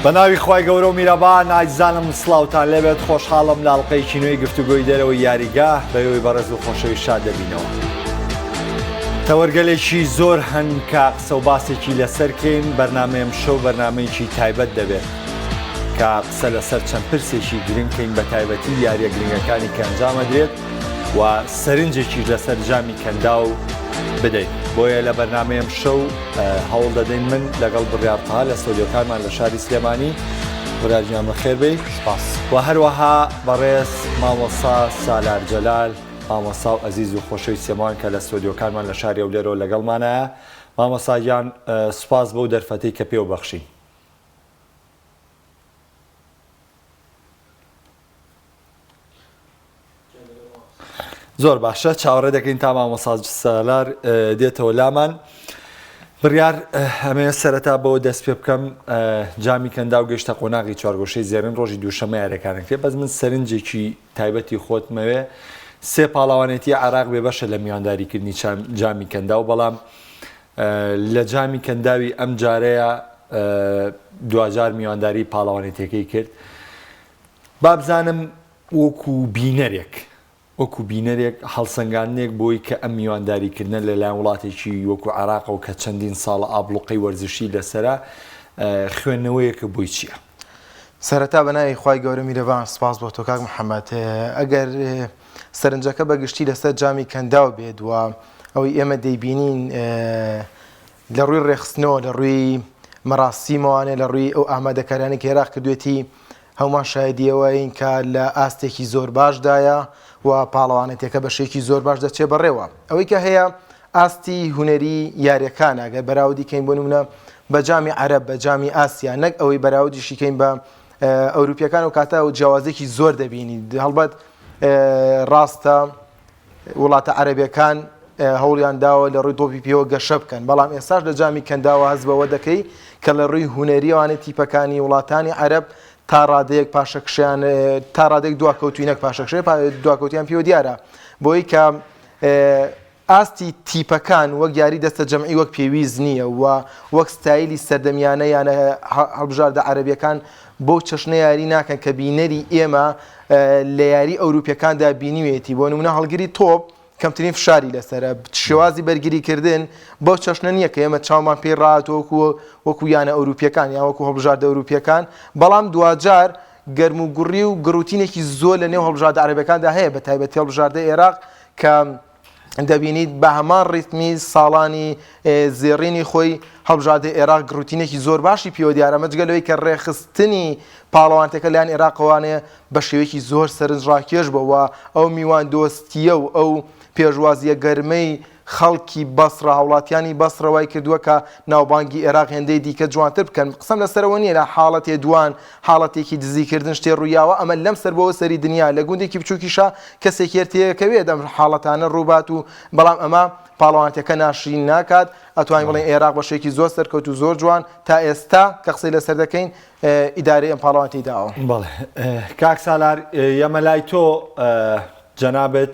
بە ناوی خوای گەورە و میرەبان ئازیزانم سڵاوتان لێبێت خۆشحاڵم لە ئەڵقەیەکی نوێی گفتوگۆی دەرەوەی یاریگا بەوەی بەڕێز و خۆشەویست شاد دەبینەوە. تەوەرگەلێکی زۆر هەن کە قسە و باسێکی لەسەر کەین بەرنامەی ئەمشەو بەرنامەیەکی تایبەت دەبێت کە قسە لەسەر چەند پرسێکی گرنگ کەین بە تایبەتی یاریە گرنگەکانی کە ئەنجامەدرێت و سەرنجێکیش لەسەر جامی کەنداو بدەین بۆیە لە بەرنامەی ئەمشەو هەوڵ دەدەین من لەگەڵ بڕیار تەها لە ستۆدیۆکانمان لە شاری سلێمانی بڕیار گیان بەخێر بێی سپاس. و هەروەها بەڕێز مامۆستا سالار جەلال مامۆستا و ئەزیز و خۆشەویستێمان کە لە ستۆدیۆکانمان لە شاری هەولێرەوە لەگەڵمانایە مامۆستا گیان سوپاس بەو دەرفەتەی کە پێو بەخشین. زۆر باشە چاوەڕێ دەکەین تا مامۆسا سالار دێتەوە لامان بڕیار ئەمەیە سەرەتا بەوە دەست پێ بکەم جامی کەنداو گەشتە قۆناغی چوارگۆشەی زێرن ڕۆژی دووشەمە یاریەکانەکرێ بەس من سەرنجێکی تایبەتی خۆتمەوێ سێ پاڵەوانێتی عراق بێ بەشە لە میوانداریکردنی جامی کەنداو بەڵام لە جامی کەنداوی ئەم جارەیە دواجار میوانداری پاڵەوانێتیەکەی کرد بابزانم وەکو بینەرێک وەکو بینەرێک هەڵسەنگاندنێک بۆی کە ئەم میوانداریکردنە لەلایەن وڵاتێکی وەکو عێراقەوە کە چەندین ساڵە ئابڵوقەی وەرزشی لەسەرە خوێندنەوەیەکە بۆی چییە؟ سەرەتا بە ناوی خوای گەورە میرەبان سپاس بۆ تۆ کاک محەممەد ئەگەر سەرنجەکە بە گشتی لەسەر جامی کەنداو بێت و ئەوەی ئێمە دەیبینین لە ڕووی ڕێخستنەوە لە ڕووی مەراسیمەوانێ لە ڕووی ئەو ئامادەکارانی کە عێراق کردوێتی هەموومان شایەدی ئەوەین کە لە ئاستێکی زۆر باشدایە و پاڵەوانێتیەکە بە شێکی زۆر باش دەچێ بەڕێوە. ئەوەی کە هەیە ئاستی هونەری یاریەکانە گەر بەراودی کەین بۆ نمونە بە جامی عەرەب بە جامی ئاسیا نەک ئەوەی بەراودیشی کەین بە ئەوروپیەکان و کاتە و جیاوازێکی زۆر دەبینی هەڵبەت ڕاستە وڵاتە عەرەبیەکان هەوڵیان داوە لە ڕووی تۆپی پێوە گەشە بکەن، بەڵام ئێستاش لە جامی کەنداوە هەست بەوە دەکەی کە لە ڕووی هونەریەوانێ تیپەکانی وڵاتانی عەرەب تا ڕادەیەک پاشەکشەیان تا ڕادەیەک دواکەوتووی نەک پاشەکشێ دواکەوتیان پێوە دیارە بۆی کە ئاستی تیپەکان وەک یاری دەستە جەمعی وەک پێویست نییە و وەک ستایلی سەردەمیانە یانە هەڵبژاردە عەرەبیەکان بەو چەشنە یاری ناکەن کە بینەری ئێمە لە یاری ئەوروپیەکاندا بینیوێتی بۆ نمونە هەڵگری تۆپ کەمترین فشاری لەسەرە شێوازی بەرگریکردن بەو چەشنە نییە کە ئێمە چاومان پێی ڕات وەکو وەکو یانە ئەوروپیەکان یان وەکو هەڵبژاردە ئەوروپیەکان بەڵام دواجار گەرم و گوڕی و گڕوتینێکی زۆر لە نێو هەڵبژاردە عەرەبەکاندا هەیە بە تایبەتی هەڵبژاردە عێراق کە دەبینیت بە هەمان ڕیتمی ساڵانی زێڕینی خۆی هەڵبژاردەی عێراق گڕوتینێکی زۆر باشی پێوە دیارە ئەمە جگە لەوەی کە ڕێکخستنی پاڵەوانتەکە لایەن عێراقەوانێ بە شێوەیەکی زۆر سەرنجڕاکێش بووە ئەو میواندۆستییە و ئەو پێشوازییە گەرمەی خەڵکی بەسڕە هاوڵاتیانی بەسڕە وای کردووە کە ناوبانگی عێراق هێندەی دیکە جوانتر بکەن قسەم لەسەرەوە نییە لە حاڵەتێ دوان حاڵەتێکی دزیکردن شتێ ڕوویاوە ئەمە لەم سەر بۆ سەری دنیا لە گوندێکی بچووکیشا کەسێک هێر تێکەوێت ئەم حاڵەتانە ڕووبات و بەڵام ئەمە پاڵەوانتەکە ناشرین ناکات ئەتوانین بڵێین عێراق بە شێکی زۆر سەرکەوت و زۆر جوان تا ئێستا کە قسەی لەسەر دەکەین ئیدارەی ئەم پاڵەوانتی داوە. بەڵێ کاک سالار یەمە لای تۆ جەنابت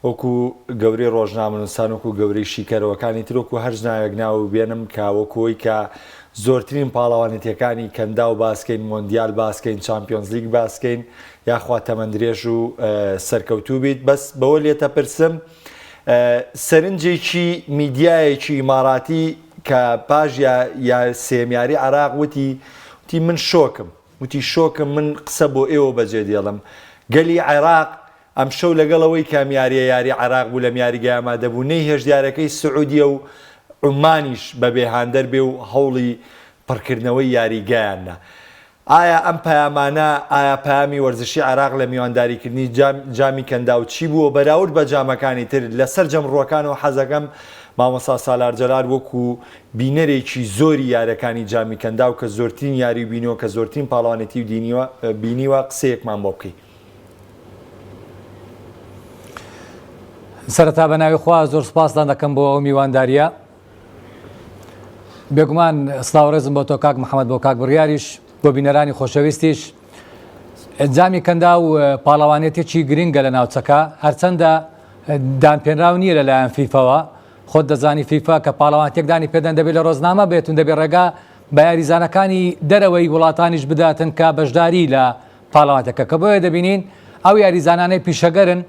وەکو گەورەی ڕۆژنامەنووسان وەکو گەورەی شیکەرەوەکانی تر وەکو هەرچ ناوێک ناوی بێنم کە وەکو ئەوی کە زۆرترین پاڵەوانێتیەکانی کەنداو باسکەین مۆندیال باسکەین چامپیۆنزلیگ باسکەین یاخوا تەمەندرێژ و سەرکەوتوو بیت بەس بەوە لێتەپرسم سەرنجێکی میدیایەکی ئیماراتی کە پاش یا سێم یاری عراق وتی وتی من شۆکم وتی شۆکم من قسە بۆ ئێوە بەجێ دێڵم گەلی عێراق ئەمشەو لەگەڵ ئەوەی کە ئەم یارییە یاری عێراق بوو لەم یاریگای ئامادە بوو نەیهێشت یارەکەی سعودیە و عومانیش بە بێ هاندەر بێ و هەوڵی پڕکردنەوەی یاریگایان نا. ئایا ئەم پەیامانە ئایا پەیامی وەرزشی عێراق لە میوانداریکردنی جامی کەنداو چی بوو و بەراورد بە جامەکانی تر لە سەرجەم ڕووەکانەوە حەزەکەم مامۆستا سالار جەلال وەکو بینەرێکی زۆری یارەکانی جامی کەنداو کە زۆرترین یاری و بینیوە کە زۆرترین پاڵەوانێتی و بینیوە قسەیەکمان بۆ بکەی. سەرەتا بە ناوی خوا زۆر سپاستان دەکەم بۆ ئەو میوانداریە بێگومان سڵاو ڕێزم بۆ تۆ کاک محەممەد بۆ کاک بڕیاریش بۆ بینەرانی خۆشەویستیش جامی کەندا و پاڵەوانێتێکی گرنگە لە ناوچەکە هەرچەندە دانپێنراو نییە لەلایەن فیفەوە خۆت دەزانی فیفا کە پاڵەوانتێک دانی پێدەن دەبێت لە ڕۆزنامە بێتون دەبێت ڕێگا بە یاریزانەکانی دەرەوەی وڵاتانیش بداتن کە بەشداری لە پاڵەوانێتەکە کە بۆیە دەبینین ئەو یاریزانانەی پیشەگەرن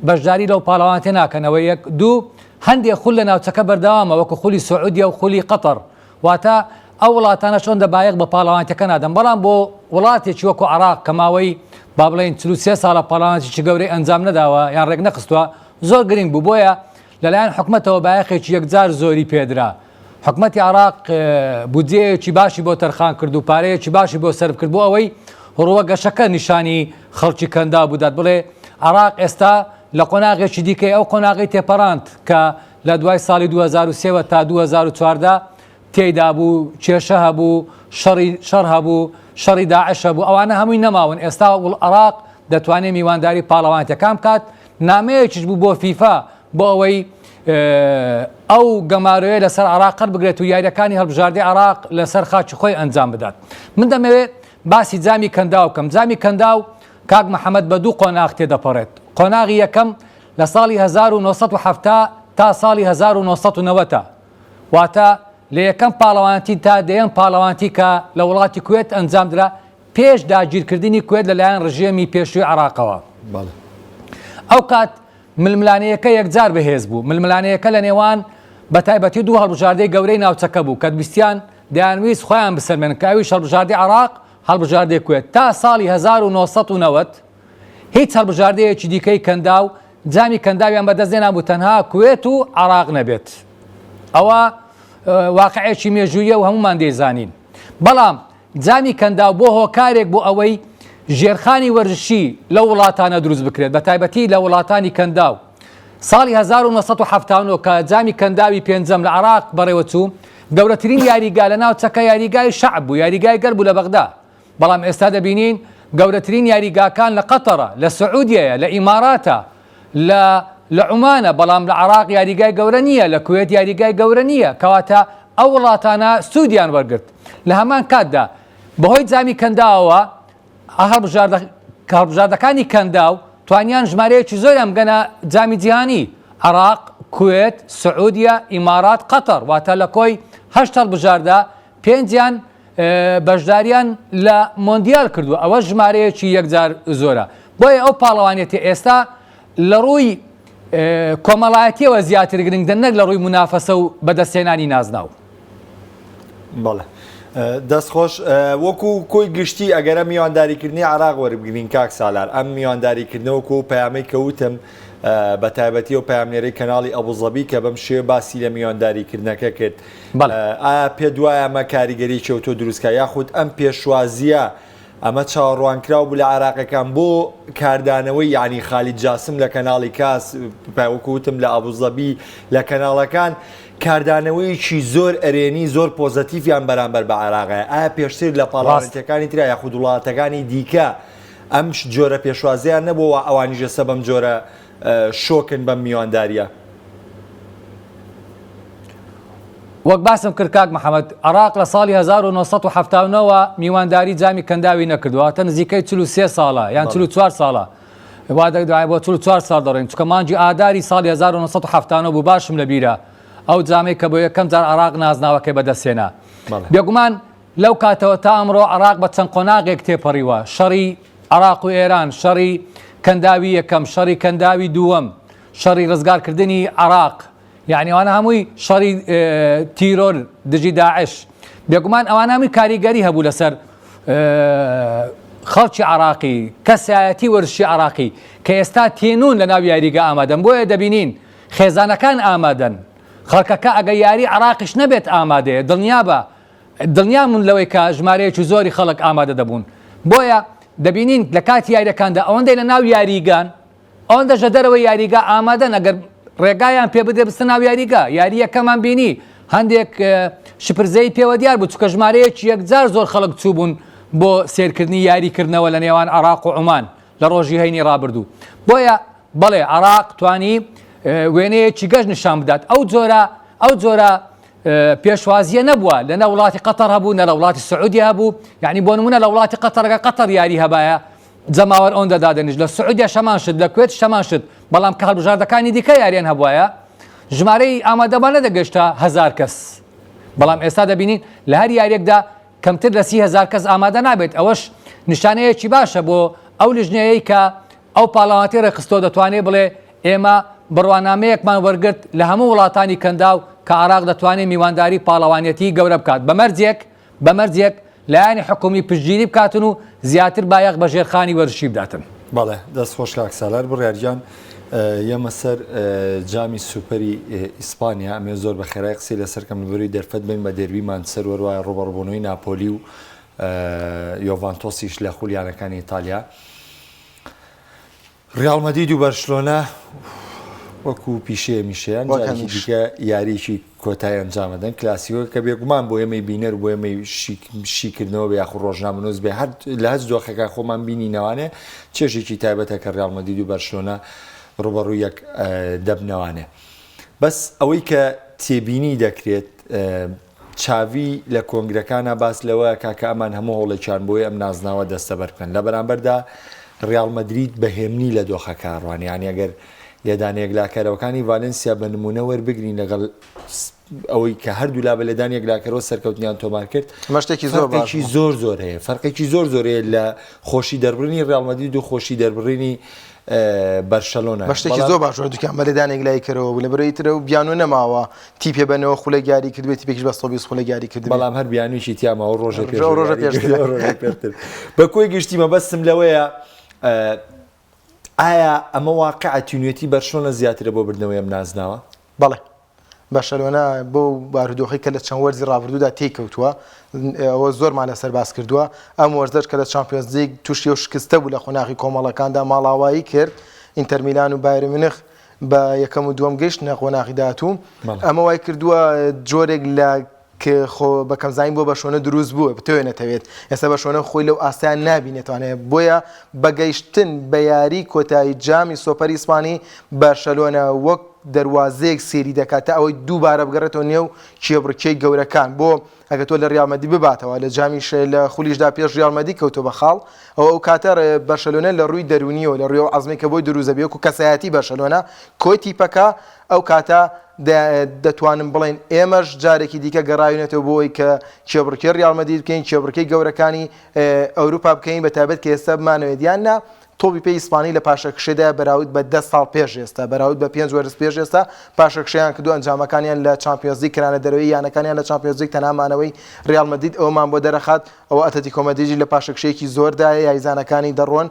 بەشداری لەو پاڵەوانێتە ناکەنەوە یەک دوو هەندێک خول لە ناوچەکە بەردەوامە وەکو خولی سعودیە و خولی قەتەر واتە ئەو وڵاتانە چۆن دە بایەخ بە پاڵەوانێتەکە نادەن بەڵام بۆ وڵاتێکی وەکو عراق کە ماوەی با بڵێین 43 ساڵە پاڵەوانێتێکی گەورەی ئەنجام نەداوە یان ڕێک نەخستووە زۆر گرنگ بوو بۆیە لەلایەن حکومەتەوە بایەخێکی یەکجار زۆری پێدرا. حکومەتی عێراق بودجەیەکی باشی بۆ تەرخان کرد و پارەیەکی باشی بۆ سەرف کرد بۆ ئەوەی ڕووە گەشەکە نیشانی خەڵکی کەنداو بدات بڵێ عێراق ئێستا لە قۆناغێکی دیکەی ئەو قۆناغی تێپەڕاند کە لە دوای ساڵی 2023 تا 2014 تێیدا بوو کێشە هەبوو شەڕی شەڕ هەبوو شەڕی داعش هەبوو ئەوانە هەمووی نەماون ئێستا وڵ عێراق دەتوانێت میوانداری پاڵەوانێتەکان بکات نامەیەکیش بوو بۆ فیفا بۆ ئەوەی ئەو گەمارۆیە لەسەر عراق قەر بگرێت و یاریەکانی هەڵبژاردەی عراق لەسەر خاکی خۆی ئەنجام بدات من دەمەوێت باسی جامی کەنداو بکەم جامی کەنداو کاک محەممەد بە دوو قۆناغ تێدەپەڕێت قۆناغی یەکەم لە ساڵی 1970 تا ساڵی 1990 واتە لە یەکەم پاڵەوانەتی تا دەیەم پاڵەوانتی کە لە وڵاتی کوێت ئەنجامدرا پێش داگیرکردنی کوێت لەلایەن ڕژێمی پێشووی عێراقەوە. ئەو کات ململانێیەکە یەکجار بەهێز بوو، ململانێیەکە لە نێوان بە تایبەتی دوو هەڵبژاردەی گەورەی ناوچەکە بوو کە ویستیان دەیانویست خۆیان بسەلمێنن کە ئەویش هەڵبژاردەی عێراق هەڵبژاردەی کوێت تا ساڵی 1990 هیچ هەڵبژاردەیەکی دیکەی کەنداو جامی کەنداویان بەدەست نێنابوو تەنها کوێت و عێراق نەبێت ئەوە واقعێکی مێژوویە و هەمومان دەیزانین بەڵام جامی کەنداو بۆ هۆکارێک بۆ ئەوەی ژێرخانی وەرزشی لەو وڵاتانە دروست بکرێت بە تایبەتی لە وڵاتانی کەنداو. ساڵی 1979 کە جامی کەنداوی پێنجەم لە عێراق بەڕێوەچوو، گەورەترین یاریگا لە ناوچەکە یاریگای شەعب بوو، یاریگای گەل بوو لە بەغدا. بەڵام ئێستا دەبینین گەورەترین یاریگاکان لە قەتەرە، لە سعودیەیە، لە ئیماراتە، لە لە عومانە، بەڵام لە عێراق یاریگای گەورە نییە، لە کوێت یاریگای گەورە نییە، کەواتە ئەو وڵاتانە سوودیان وەرگرت. لە هەمان کاتدا بەهۆی جامی کەنداوەوە هەڵبژاردەکانی کەنداو توانیان ژمارەیەکی زۆریان بگەنە جامی جیهانی، عێراق، کوێت، سعودیە، ئیمارات، قەتەر، واتە لە کۆی هەشت هەڵبژاردە پێنجیان بەشداریان لە مۆندیال کردووە، ئەوە ژمارەیەکی یەکجار زۆرە، بۆیە ئەو پاڵەوانێتی ئێستا لە ڕووی کۆمەڵایەتیەوە زیاتر گرنگە نەک لە ڕووی مونافەسە و بەدەستهێنانی نازناو. بەڵێ دەست خۆش وەکو کۆی گشتی ئەگەر ئەم میوانداریکردنی عراق وەربگرین کاک سالار ئەم میوانداریکردنەوە وەکو پەیامەی کە وتم بە تایبەتی و پەیامنێرەی کەناڵی ئەبوزەبی کە بەم شێوە باسی لە میوانداریکردنەکە کرد ئایا پێ دوایە ئەمە کاریگەری چەوتۆ دروستکە یاخود ئەم پێشوازیە ئەمە چاوەڕوانکراو بوو لە عێراقیەکان بۆ کاردانەوەی یانی خالید جاسم لە کەناڵی کاس وەکو وتم لە ئەبوزەبی لە کەناڵەکان کاردانەوەیەکی زۆر ئەرێنی زۆر پۆزەتیفیان بەرامبەر بە عێراق هەیە ئایا پێشتر لە پاڵاوانێتیەکانی ترا یاخود وڵاتەکانی دیکە ئەم جۆرە پێشوازیان نەبووە ئەوانیش ئێستا بەم جۆرە شۆکن بەم میوانداریە؟ وەک باسم کرد کاک محەمەد، عێراق لە ساڵی 1979 وە میوانداری جامی کەنداوی نەکردووە، واتە نزیکەی 43 ساڵە یان 44 ساڵە وا دەگدرای بۆ 44 ساڵ دەڕۆین، چونکە مانگی ئاداری ساڵی 1979 بوو باشم لەبیرە ئەو جامەی کە بۆ یەکەم جار عێراق نازناوەکەی بەدەستهێنا. بێگومان لەو کاتەوە تا ئەمڕۆ عێراق بە چەند قۆناغێک تێپەڕیوە، شەڕی عێراق و ئێران، شەڕی کەنداوی یەکەم، شەڕی کەنداوی دووەم، شەڕی ڕزگارکردنی عێراق، یەعنی ئەوانە هەمووی شەڕی تیرۆر دژی داعش بێگومان ئەوانە هەمووی کاریگەری هەبوو لەسەر خەڵکی عراقی کەسایەتی وەرزشی عراقی کە ئێستا تێنون لە ناو یاریگە ئامادەن بۆیە دەبینین خێزانەکان ئامادەن خەڵکەکە ئەگە یاری عراقیش نەبێت ئامادەیە دڵنیابە دڵنیام من لەوەی کە ژمارەیەکی زۆری خەڵک ئامادە دەبوون بۆیە دەبینین لە کاتی یاریەکاندا ئەوەندەی لە ناو یاریگان ئەوەندەش لە دەرەوەی یاریگا ئامادەن ئەگەر ڕێگایان پێ بدرێت بچنە ناو یاریگا. یارییەکەمان بینی هەندێک شپرزەیی پێوە دیار بوو، چونکە ژمارەیەکی یەکجار زۆر خەڵک چووبوون بۆ سەیرکردنی یاریکردنەوە لە نێوان عێراق و عومان لە ڕۆژی هەینی ڕابردوو. بۆیە بەڵێ عێراق توانی وێنەیەکی گەش نیشان بدات. ئەو جۆرە ئەو جۆرە پێشوازیە نەبووە لە نە وڵاتی قەتەر هەبوو نە لە وڵاتی سعودیە هەبوو یعنی بۆ نمونە لە وڵاتی قەتەرەکە قەتەر یاری هەبایە جەماوەر ئەوەندە دادەنیشت، لە سعودیەش هەمان شت، لە کوێتش هەمان شت، بەڵام کە هەڵبژاردەکانی دیکە یاریان هەبوایە ژمارەی ئامادەبوان نەدەگەشتە هەزار کەس. بەڵام ئێستا دەبینین لە هەر یاریەکدا کەمتر لە 30هزار کەس ئامادە نابێت ئەوەش نیشانەیەکی باشە بۆ ئەو لیژنەیەی کە ئەو پاڵاوانەتی ڕێکخستووە دەتوانێت بڵێ ئێمە بڕوانامەیەکمان وەرگرت لە هەموو وڵاتانی کەنداو کە عێراق دەتوانێت میوانداری پاڵەوانیەتی گەورە بکات بە مەرجێک بە مەرجێک لایەنی حکومی پشتگیری بکاتن و زیاتر بایەخ بە ژێرخانی وەرزشی بداتن. بەڵێ دەست خۆش کاک سالار بڕیار گیان یەمە سەر جامی سوپەری ئیسپانیا ئەمێ زۆر بە خێرای قسەی لەسەر کەم لەبەروی دەرفەت بین بە دێربی مانچستەر وەروایە ڕوبەڕبوونەوەی ناپۆلی و یۆڤانتۆسیش لە خولی یانەکانی ئیتالیا. ڕیاڵ مەدرید و بەرشلۆنە وەکو پیشەیە میشەیان جارێکی دیکە یاریی کۆتای ئەنجامەدەن کلاسیکۆ کە بێگومان بۆ ئێمەی بینەر بۆ ئێمەی شیکردنەوە بێ یاخود ڕۆژنامەنووس بێ هەر لە هەچ دۆخێکا خۆمان بینینەوانێ چێژێکی تایبەتە کە ڕیاڵ مەدرید و بەرشلۆنە ڕوبەڕوو یەک دەبنەوانێ بەس ئەوەی کە تێبینی دەکرێت چاڤی لە کۆنگرەکانا باس لەوە ئەکا کە ئەمان هەموو هەوڵێکیان بۆیە ئەم نازناوە دەستەبەر بکەن، لە بەرامبەردا ریاڵ مەدرید بە هێمنی لە دۆخەکە ئەڕوانێ، یانی ئەگەر لێدانە یەکلاکەرەوەکانی ڤالێنسیا بە نموونە وەربگرین لەگەڵ ئەوەی کە هەردوولا بە لێدانی یەکلاکەرەوە سەرکەوتنیان تۆمار کرد، ئەمە شتێکی زۆر باش فەرقێکی بوو. زۆر زۆر هەیە، فەرقێکی زۆر زۆر هەیە لە خۆشی دەربڕینی ریاڵ مەدرید و خۆشی دەربڕینی بەرشەلۆنە. بە شتێکی زۆر باش هەردووکیان بە لێدانێک لای کەرەوە بوو لەبەرئەوەی تر ئەو بیانوو نەماوە تیپێ بە 90 خولەک یاری کردبێ تیپێکیش بە 120 خولەک یاری کردبێ. بەڵام هەر بیانوویەکی تیا ماوە ڕۆژێ پێش ڕۆژە پێشتر ڕۆژێ پێشتر. بە کۆی گشتی مەبەستم لەوەیە ئایا ئەمە واقعە تینوێتی بەرشلۆنە زیاترە بۆ بردنەوەی ئەم نازناوە؟ بەڵێ بەرشەلۆنە بەو بارودۆخەی کە لە چەند وەرزی ڕابردوودا تێیکەوتووە، ئەوە زۆرمان لەسەر باس کردووە، ئەم وەرزەش کە لە چامپیۆنزلیگ تووشی ئەو شکستە بوو لە قۆناغی کۆمەڵەکاندا ماڵاوایی کرد، ئینتەر میلان و بایرن میونخ بە یەکەم و دووەم گەیشتنە قۆناغی داهاتوو، ئەمە وای کردووە جۆرێک لە خۆ بە کەمزانین بۆ بەرشۆنە دروست بووە بتەوێ نەتەوێت ئێستا بەرشۆنە خۆی لەو ئاستیان نابینێتوانێ بۆیە بەگەیشتن بە یاری کۆتایی جامی سۆپەری ئیسپانی بەرشەلۆنە وەک دەروازەیەک سێری دەکات تا ئەوەی دووبارە بگەڕێتەوە نێو کێبڕکێی گەورەکان بۆ ئەگەر تۆ لە ریال مەدرید بباتەوە لە جامیش لە خولیشدا پێش ریال مەدرید کەوتۆ بە خاڵ ئەوە ئەو کاتە بەرشەلۆنە لە ڕووی دەروونیەوە لە ڕووی ئەو عەزمەی کە بۆی دروست دەبێت وەکو کەسایەتی بەرشەلۆنە کۆی تیپەکە ئەو کاتە دەتوانم بڵێن ئێمەش جارێکی دیکە گەڕاوینەتەوە بۆ ئەوەی کە کێبڕکێ ریال مەدرید بکەین کێبڕکێی گەورەکانی ئەوروپا بکەین بە تایبەت کە ئێستا بمانەوێت یان نا تۆپی پێی ئیسپانی لە پاشەکشێدایە بەراورد بە دە ساڵ پێش ئێستا، بەراورد بە پێنج وەرز پێش ئێستا پاشەکشەیان کردو ئەنجامەکانیان لە چامپیۆنزلیگ کرانە دەرەوەی یانەکانیان لە چامپیۆنزلیگ تەنها مانەوەی ریال مەدرید ئەوەمان بۆ دەرەخات ئەوە ئەتلەتیکۆ مەدریدیش لە پاشەکشەیەکی زۆردایە یاریزانەکانی دەڕۆن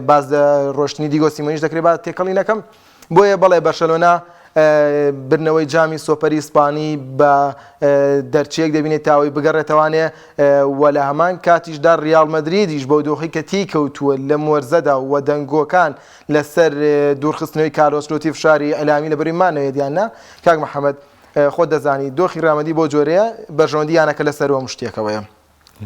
باس لە ڕۆشتنی دیگۆ سیمۆنیش دەکرێت با تێکەڵی نەکەم بۆیە بەڵێ بەرشەلۆنە بردنەوەی جامی سۆپەری ئیسپانی بە دەرچەیەک دەبینێت تا ئەوەی بگەڕێتەوانێ و لە هەمان کاتیشدا ریاڵ مەدریدیش بەو دۆخی کە تێی کەوتووە لەم وەرزەدا و دەنگۆکان لەسەر دوورخستنەوەی کارلۆ ئەنچلۆتی فشاری ئیعلامی لەبەروی مانەوێت یان نا کاک محەممەد خۆت دەزانی دۆخی ریال مەدرید بەو جۆرەیە بەرژەوەندی یانەکە لەسەر هەموو شتێکەوەیە.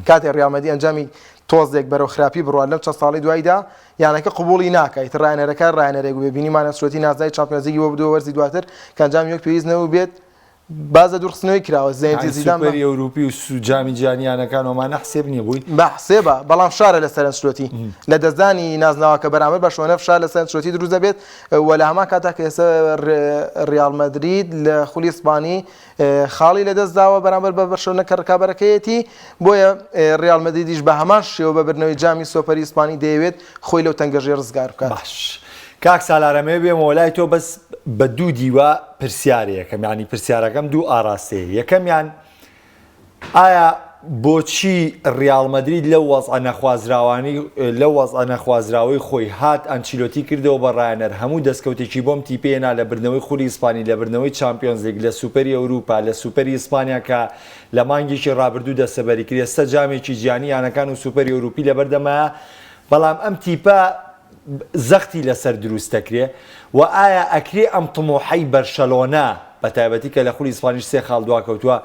کاتێ ڕیاڵ مەدرید ئەنجامی تۆزێک بەرەو خراپی بڕوات لەم چەند ساڵی دواییدا یانەکە قبوڵی ناکا ئیتر ڕایەنەرەکە ڕایەنەرێک بوو بینیمان ئەنسلۆتی نازناوی چامپیۆنزلیگی بۆ بردووە وەرزی دواتر کە ئەنجامی وەک پێویست نەبووبێت باز لە دوورخستنەوەی کراوە زێنتی یانی زیدان بە سوپەری ئەوروپی و جامی جیهانی یانەکان ئەمانە حسێب نییە بۆی؟ بە حسێبە بەڵام فشارە لەسەر ئەنسلۆتی لە دەستدانی نازناوەکە بەرامبەر بەرشلۆنە فشار لەسەر ئەنسلۆتی دروست دەبێت و لە هەمان کاتدا کە ئێستا ڕیاڵ مەدرید لە خولی ئیسپانی خاڵی لەدەستداوە بەرامبەر بە بەرشەلۆنە کە رکابەرەکەیەتی، بۆیە ریال مەدریدیش بە هەمان شێوە بە بردنەوەی جامی سۆپەری ئیسپانی دەیەوێت خۆی لەو تەنگەژەی رزگار بکات. باش کاک سالار ئەمەوێ بێمەوە لای تۆ بەس بە دوو دیوە پرسیارێکم یانی پرسیارەکەم دوو ئاراستەیە یەکەمیان ئایا بۆچی ڕیاڵ مەدرید لەو وەزعە نەخوازراوانی لەو وەزعە نەخوازراوەی خۆی هات ئەنچیلۆتی کردەوە بە ڕایەنەر هەموو دەستکەوتێکی بۆم تیپێ هێنا لە بردنەوەی خولی ئیسپانی لە بردنەوەی چامپیۆنزلیگ لە سوپەری ئەوروپا لە سوپەری ئیسپانیا کە لە مانگێکی ڕابردوو دەستەبەری کرد ئێستا جامێکی جیهانی یانەکان و سوپەری ئەوروپی لەبەردەمایە بەڵام ئەم تیپە زەختی لەسەر دروست دەکرێ و ئایا ئەکرێ ئەم تموحەی بەرشەلۆنە بە تایبەتی کە لە خولی ئیسپانیش سێ خاڵ دواکەوتووە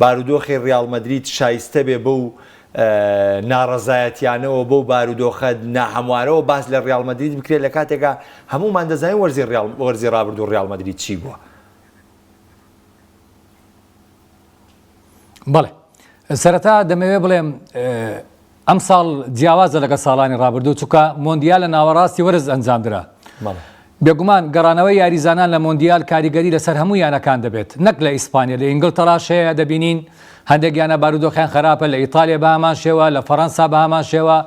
بارودۆخی ڕیاڵ مەدرید شایستە بێ بەو ناڕەزایەتیانەوە بەو بارودۆخە ناهەموارەوە باس لە ڕیاڵ مەدرید بکرێت لە کاتێکا هەموومان دەزانین وەرزی ڕیاڵ وەرزی ڕابردوو ڕیاڵ مەدرید چی بووە. بەڵێ سەرەتا دەمەوێ بڵێم ئەمساڵ جیاوازە لەگەڵ ساڵانی ڕابردوو، چونکە مۆندیال لە ناوەڕاستی وەرز ئەنجامدرا. بێگومان گەڕانەوەی یاریزانان لە مۆندیال کاریگەری لەسەر هەموو یانەکان دەبێت، نەک لە ئیسپانیا، لە ئینگلتەراش هەیە دەبینین. هەندێک یانە بارودۆخیان خراپە لە ئیتالیا بە هەمان شێوە لە فەرەنسا بە هەمان شێوە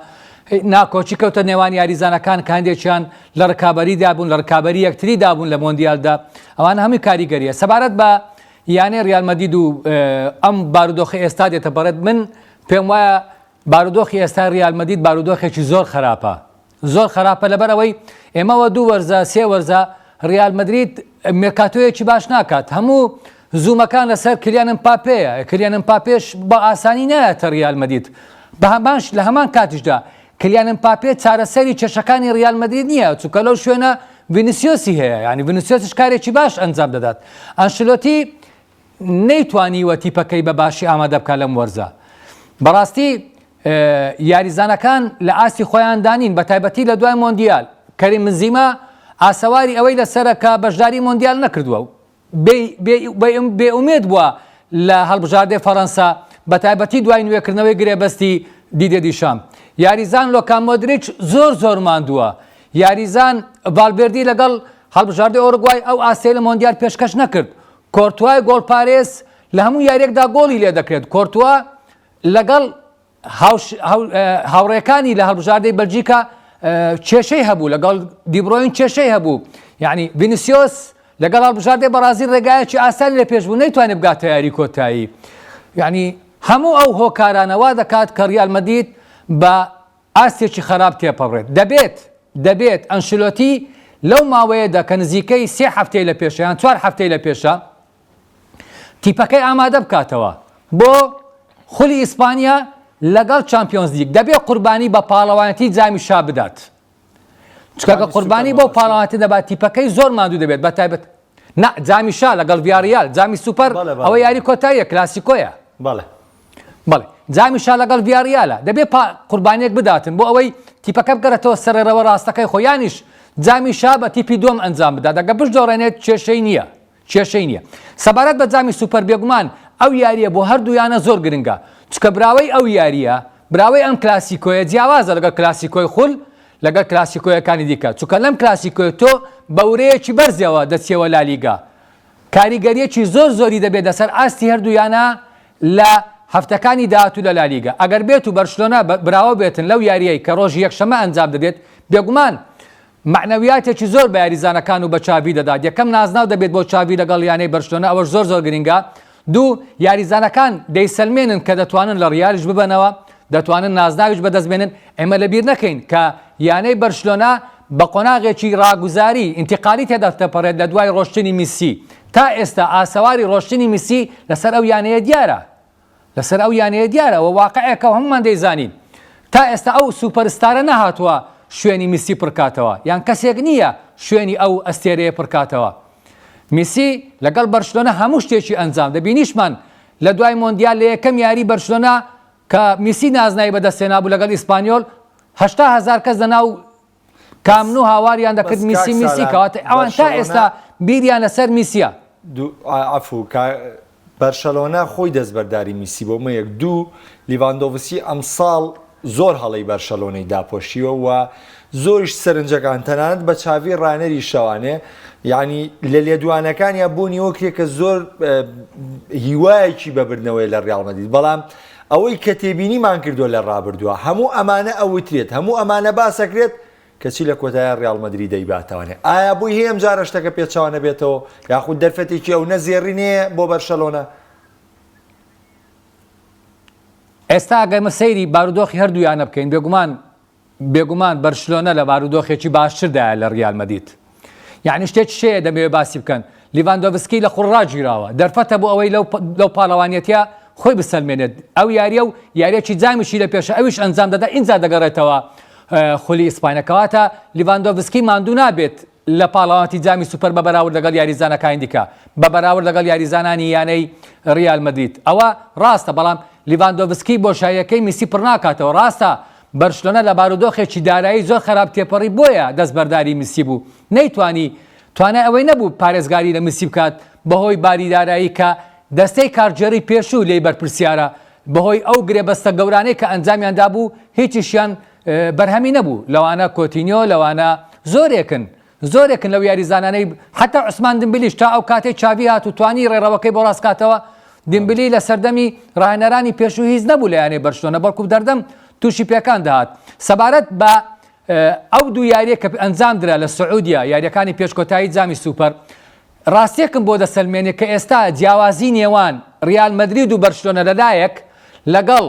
ناکۆکی کەوتە نێوان یاریزانەکان کە هەندێکیان لە ڕکابەریدا بوون لە ڕکابەری یەکتریدا بوون لە مۆندیالدا ئەوان هەمووی کاریگەریە سەبارەت بە یانەی ڕیال مەدید و ئەم بارودۆخی ئێستا دێتە بەڕێت من پێم وایە بارودۆخی ئێستای ڕیال مەدید بارودۆخێکی زۆر خراپە زۆر خراپە لەبەر ئەوەی ئێمەوە دوو وەرزە سێ وەرزە ڕیال مەدرید مێرکاتۆیەکی باش ناکات هەموو زوومەکان لەسەر کلیان ئمپاپێیە کلیان ئمپاپێش بە ئاسانی نایەتە ڕیال مەدید بە هەمانش لە هەمان کاتیشدا کلیان ئمپاپێ چارەسەری کێشەکانی ڕیال مەدرید نییە چونکە لەو شوێنە ڤینیسیۆسی هەیە یعنی ڤینیسیۆسیش کارێکی باش ئەنجام دەدات ئەنشلۆتی نەیتوانیوە تیپەکەی بە باشی ئامادە بکات لەم وەرزە. بەڕاستی یاریزانەکان لە ئاستی خۆیاندا نین بە تایبەتی لە دوای مۆندیال. کەریم بنزیما ئاسەواری ئەوەی لەسەرە کە بەشداری مۆندیال نەکردووە و بێئومێد بووە لە هەڵبژاردەی فەرەنسا بە تایبەتی دوای نوێکردنەوەی گرێبەستی دیدێ دیشامپ. یاریزان لۆکا مۆدریچ زۆر زۆر ماندووە. یاریزان ڤالڤێردی لەگەڵ هەڵبژاردەی ئۆرۆگوای ئەو ئاستەی لە مۆندیال پێشکەش نەکرد. کۆرتوای گۆڵپارێز لە هەموو یاریەکدا گۆڵی لێدەکرێت، کۆرتوا لەگەڵ هاوڕێکانی لە هەڵبژاردەی بەلجیکا کێشەی هەبوو، لەگەڵ دیبرۆین کێشەی هەبوو، یعنی ڤینیسیۆس لەگەڵ هەڵبژاردەی بەڕازیل ڕێگایەکی ئاسانی لە پێش بوو نەیتوانێت بگاتە یاری کۆتایی، یعنی هەموو ئەو هۆکارانە وا دەکات کە ڕیال مەدرید بە ئاستێکی خەراپ تێپەڕێت. دەبێت دەبێت ئەنشلۆتی لەو ماوەیەدا کە نزیکەی سێ هەفتەی لە پێشە یان چوار هەفتەی لە پێشە تیپەکەی ئامادە بکاتەوە بۆ خولی ئیسپانیا لەگەڵ چامپیۆنز لیگ دەبێت قوربانی بە پاڵەوانێتی جامی شا بدات چونکە قوربانی بۆ پاڵەوانێتی دەبات تیپەکەی زۆر ماندوو دەبێت بە تایبەت نا جامی شا لەگەڵ ڤیاریال جامی سوپەر ئەوە یاری کۆتاییە کلاسیکۆیە بەڵێ بەڵێ جامی شا لەگەڵ ڤیاریالە دەبێ قوربانیەک بداتن بۆ ئەوەی تیپەکە بگەڕێتەوە سەرڕێڕەوە ڕاستەکەی خۆیانیش جامی شا بە تیپی دووەم ئەنجام بدات ئەگە بشدۆڕێنێت کێشەی نییە کێشەی نییە سەبارەت بە جامی سوپەر بێگومان ئەو یاریە بۆ هەردوو یانە زۆر گرنگە چکە براوەی ئەو یاریە براوەی ئەم کلاسیکۆیە جیاوازە لەگەڵ کلاسیکۆی خول لەگەڵ کلاسیکۆیەکانی دیکە چونکە لەم کلاسیکۆیە تۆ بە ورەیەکی بەرزەوە دەچیەوە لالیگا کاریگەریەکی زۆر زۆری دەبێت لەسەر ئاستی هەردوو یانە لە هەفتەکانی داهاتوو لە لالیگا ئەگەر بێت و بەرشلۆنە براوە بێتن لەو یاریەی کە ڕۆژی یەکشەمە ئەنجام دەدێت بێگومان مەعنەویاتێکی زۆر بە یاریزانەکان و بە چاڤی دەدات، یەکەم نازناو دەبێت بۆ چاڤی لەگەڵ یانەی بەرشلۆنە ئەوەش زۆر زۆر گرنگە، دوو، یاریزانەکان دەیسەلمێنن کە دەتوانن لە ڕیالیش ببەنەوە، دەتوانن نازناویش بەدەستبێنن، ئێمە لەبیر نەکەین کە یانەی بەرشلۆنە بە قۆناغێکی ڕاگوزاری، ئینتیقالی، تێدا تێپەڕێت لە دوای ڕۆشتنی میسی، تا ئێستا ئاسەواری ڕۆشتنی میسی لەسەر ئەو یانەیە دیارە. لەسەر ئەو یانەیە دیارە ئەوە واقعێکە و هەموومان دەیزانین. تا ئێستا ئەو سوپەرستارە نەهاتووە شوێنی میسی پڕکاتەوە یان کەسێک نییە شوێنی ئەو ئەستێرەیە پڕکاتەوە. میسی لەگەڵ بەرشلۆنە هەموو شتێکی ئەنجام دە بینیشمان لە دوای مۆندیال لە یەکەم یاری بەرشلۆنە کە میسی نازناوی بەدەستهێنابوو لەگەڵ ئیسپانیۆل 80 هەزار کەس لەناو کام نو هاواریان دەکرد بەس کاک میسی میسی سالار کەواتە ئەوان تا بەرشەلۆنە ئێستا بیریان لەسەر میسیە. دوو عەفو کا بەرشەلۆنە خۆی دەستبەرداری میسی بۆ مە یەک دوو لیڤاندۆڤسکی ئەمساڵ زۆر هەڵەی بەرشەلۆنەی داپۆشیوە و زۆریش سەرنجەکان تەنانەت بە چاڤی ڕانەری شەوانێ یعنی لە لێدوانەکانیا بۆ نیوە کرێ کە زۆر هیوایەکی بە بردنەوەی لە ڕیاڵ مەدرید بەڵام ئەوەی کە تێبینیمان کردووە لە ڕابردووە هەموو ئەمانە ئەوترێت هەموو ئەمانە باسەکرێت کەچی لە کۆتاییا ڕیاڵ مەدرید دەیباتەوانێ ئایا بۆی هەیە ئەمجارە شتەکە پێچەوانە بێتەوە یاخود دەرفەتێکی ئەونە زێڕینەیە بۆ بەرشەلۆنە؟ ئێستا ئەگەر ئێمە سەیری بارودۆخی هەردوو یانە بکەین بێگومان بێگومان بەرشلۆنە لە بارودۆخێکی باشتردایە لە ڕیال مەدید یعنی شتێکی شەیە دەمەوێت باسی بکەن لیڤاندۆڤسکی لە خوڕ ڕاگیراوە دەرفەتە بۆ ئەوەی لەو لەو پاڵەوانیەتە خۆی بسەلمێنێت ئەو یاریە و یاریەکی جامیشی لە پێشە ئەویش ئەنجام دەدا ئینجا دەگەڕێتەوە خولی ئیسپانیا کەواتە لیڤاندۆڤسکی ماندوو نابێت لە پاڵەوانێتی جامی سوپەر بە بەراورد لەگەڵ یاریزانەکانی دیکە بە بەراورد لەگەڵ یاریزانانی یانەی ریال مەدرید ئەوە ڕاستە بەڵام لیڤاندۆڤسکی بۆشاییەکەی میسی پڕناکاتەوە ڕاستە بەرشلۆنە لە بارودۆخێکی دارایی زۆر خراپ تێپەڕی بۆیە دەستبەرداری میسی بوو نەیتوانی توانای ئەوەی نەبوو پارێزگاری لە میسی بکات بەهۆی باری دارایی کە دەستەی کارگێڕی پێشوو لێی بەرپرسیارە بەهۆی ئەو گرێبەستە گەورانەی کە ئەنجامیان دابوو هیچیشیان بەرهەمی نەبوو لەوانە کۆتینیۆ لەوانە زۆرێکن زۆرێکن لەو یاریزانانەی حتا عوسمان دمبلیش تا ئەو کاتەی چاڤی هات و توانی ڕێڕەوەکەی بۆ ڕاستکاتەوە. دیمبلی لە سەردەمی ڕاهێنەرانی پێشوو هیچ نەبوو لە یانەی بەرشلۆنە بەڵکو دەردەم تووشی پێکان دەهات. سەبارەت بە ئەو دوو یارییە کە ئەنجام درا لە سعودیە، یارییەکانی پێش کۆتایی جامی سوپەر، ڕاستییەکم بۆ دەسەلمێنێ کە ئێستا جیاوازی نێوان ڕیال مەدرید و بەرشلۆنە لەلایەک لەگەڵ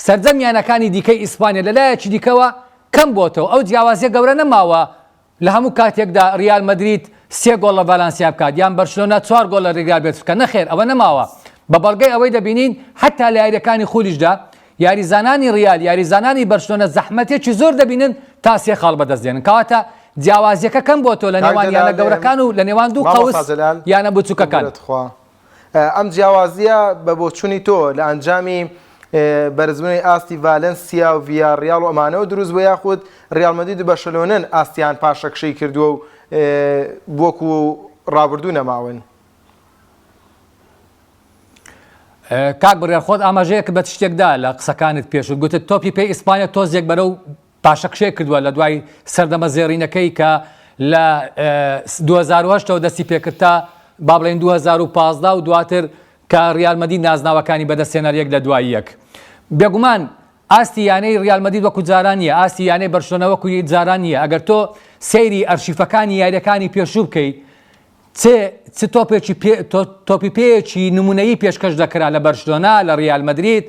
سەرجەم یانەکانی دیکەی ئیسپانیا لەلایەکی دیکەوە کەم بۆتەوە، ئەو جیاوازییە گەورە نەماوە لە هەموو کاتێکدا ریال مەدرید سێ گۆڵ لە ڤالانسیا بکات یان بەرشلۆنە چوار گۆڵ لە ریال بێتس بکات، نەخێر ئەوە نەماوە، بە بەڵگەی ئەوەی دەبینین حەتا لە یارییەکانی خولیشدا یاریزانانی ریال یاریزانانی بەرشلۆنە زەحمەتێکی زۆر دەبینن تا سێ خاڵ بەدەست دێنن، کەواتە جیاوازییەکە کەم بۆتەوە لە کاک نێوان یانە جەلال گەورەکان و لە نێوان دوو قەوس مامۆستا جەلال یانە بچووکەکان. ببورە تخوا ئەم جیاوازییە بە بۆچوونی تۆ لە ئەنجامی بەرزبوونەوەی ئاستی ڤالنسیا و ڤیاڕیاڵ و ئەمانەوە دروست بووە یاخود ڕیاڵ مەدرید و بەرشەلۆنەن ئاستیان پاشەکشەی کردووە و وەکو ڕابردوو نەماون؟ کاک بڕیار خۆت ئاماژەیەکت بە شتێک دا لە قسەکانت پێشوو گوتت تۆپی پێی ئیسپانیا تۆزێک بەرەو پاشەکشەی کردووە لە دوای سەردەمە زێڕینەکەی کە لە 2008 ەوە دەستی پێکرد تا با بڵێین 2015 و دواتر کە ریال مەدید نازناوەکانی بەدەستهێنا یەک لە دوای یەک. بێگومان ئاستی یانەی ریال مەدید وەکو جاران نییە، ئاستی یانەی بەرشلۆنە وەکو جاران نییە، ئەگەر تۆ سەیری ئەرشیفەکانی یارییەکانی پێشوو بکەی چ چ تۆپێکی پێ تۆپی پێیەکی نمونەیی پێشکەش دەکرا لە بەرشلۆنە، لە ریال مەدرید،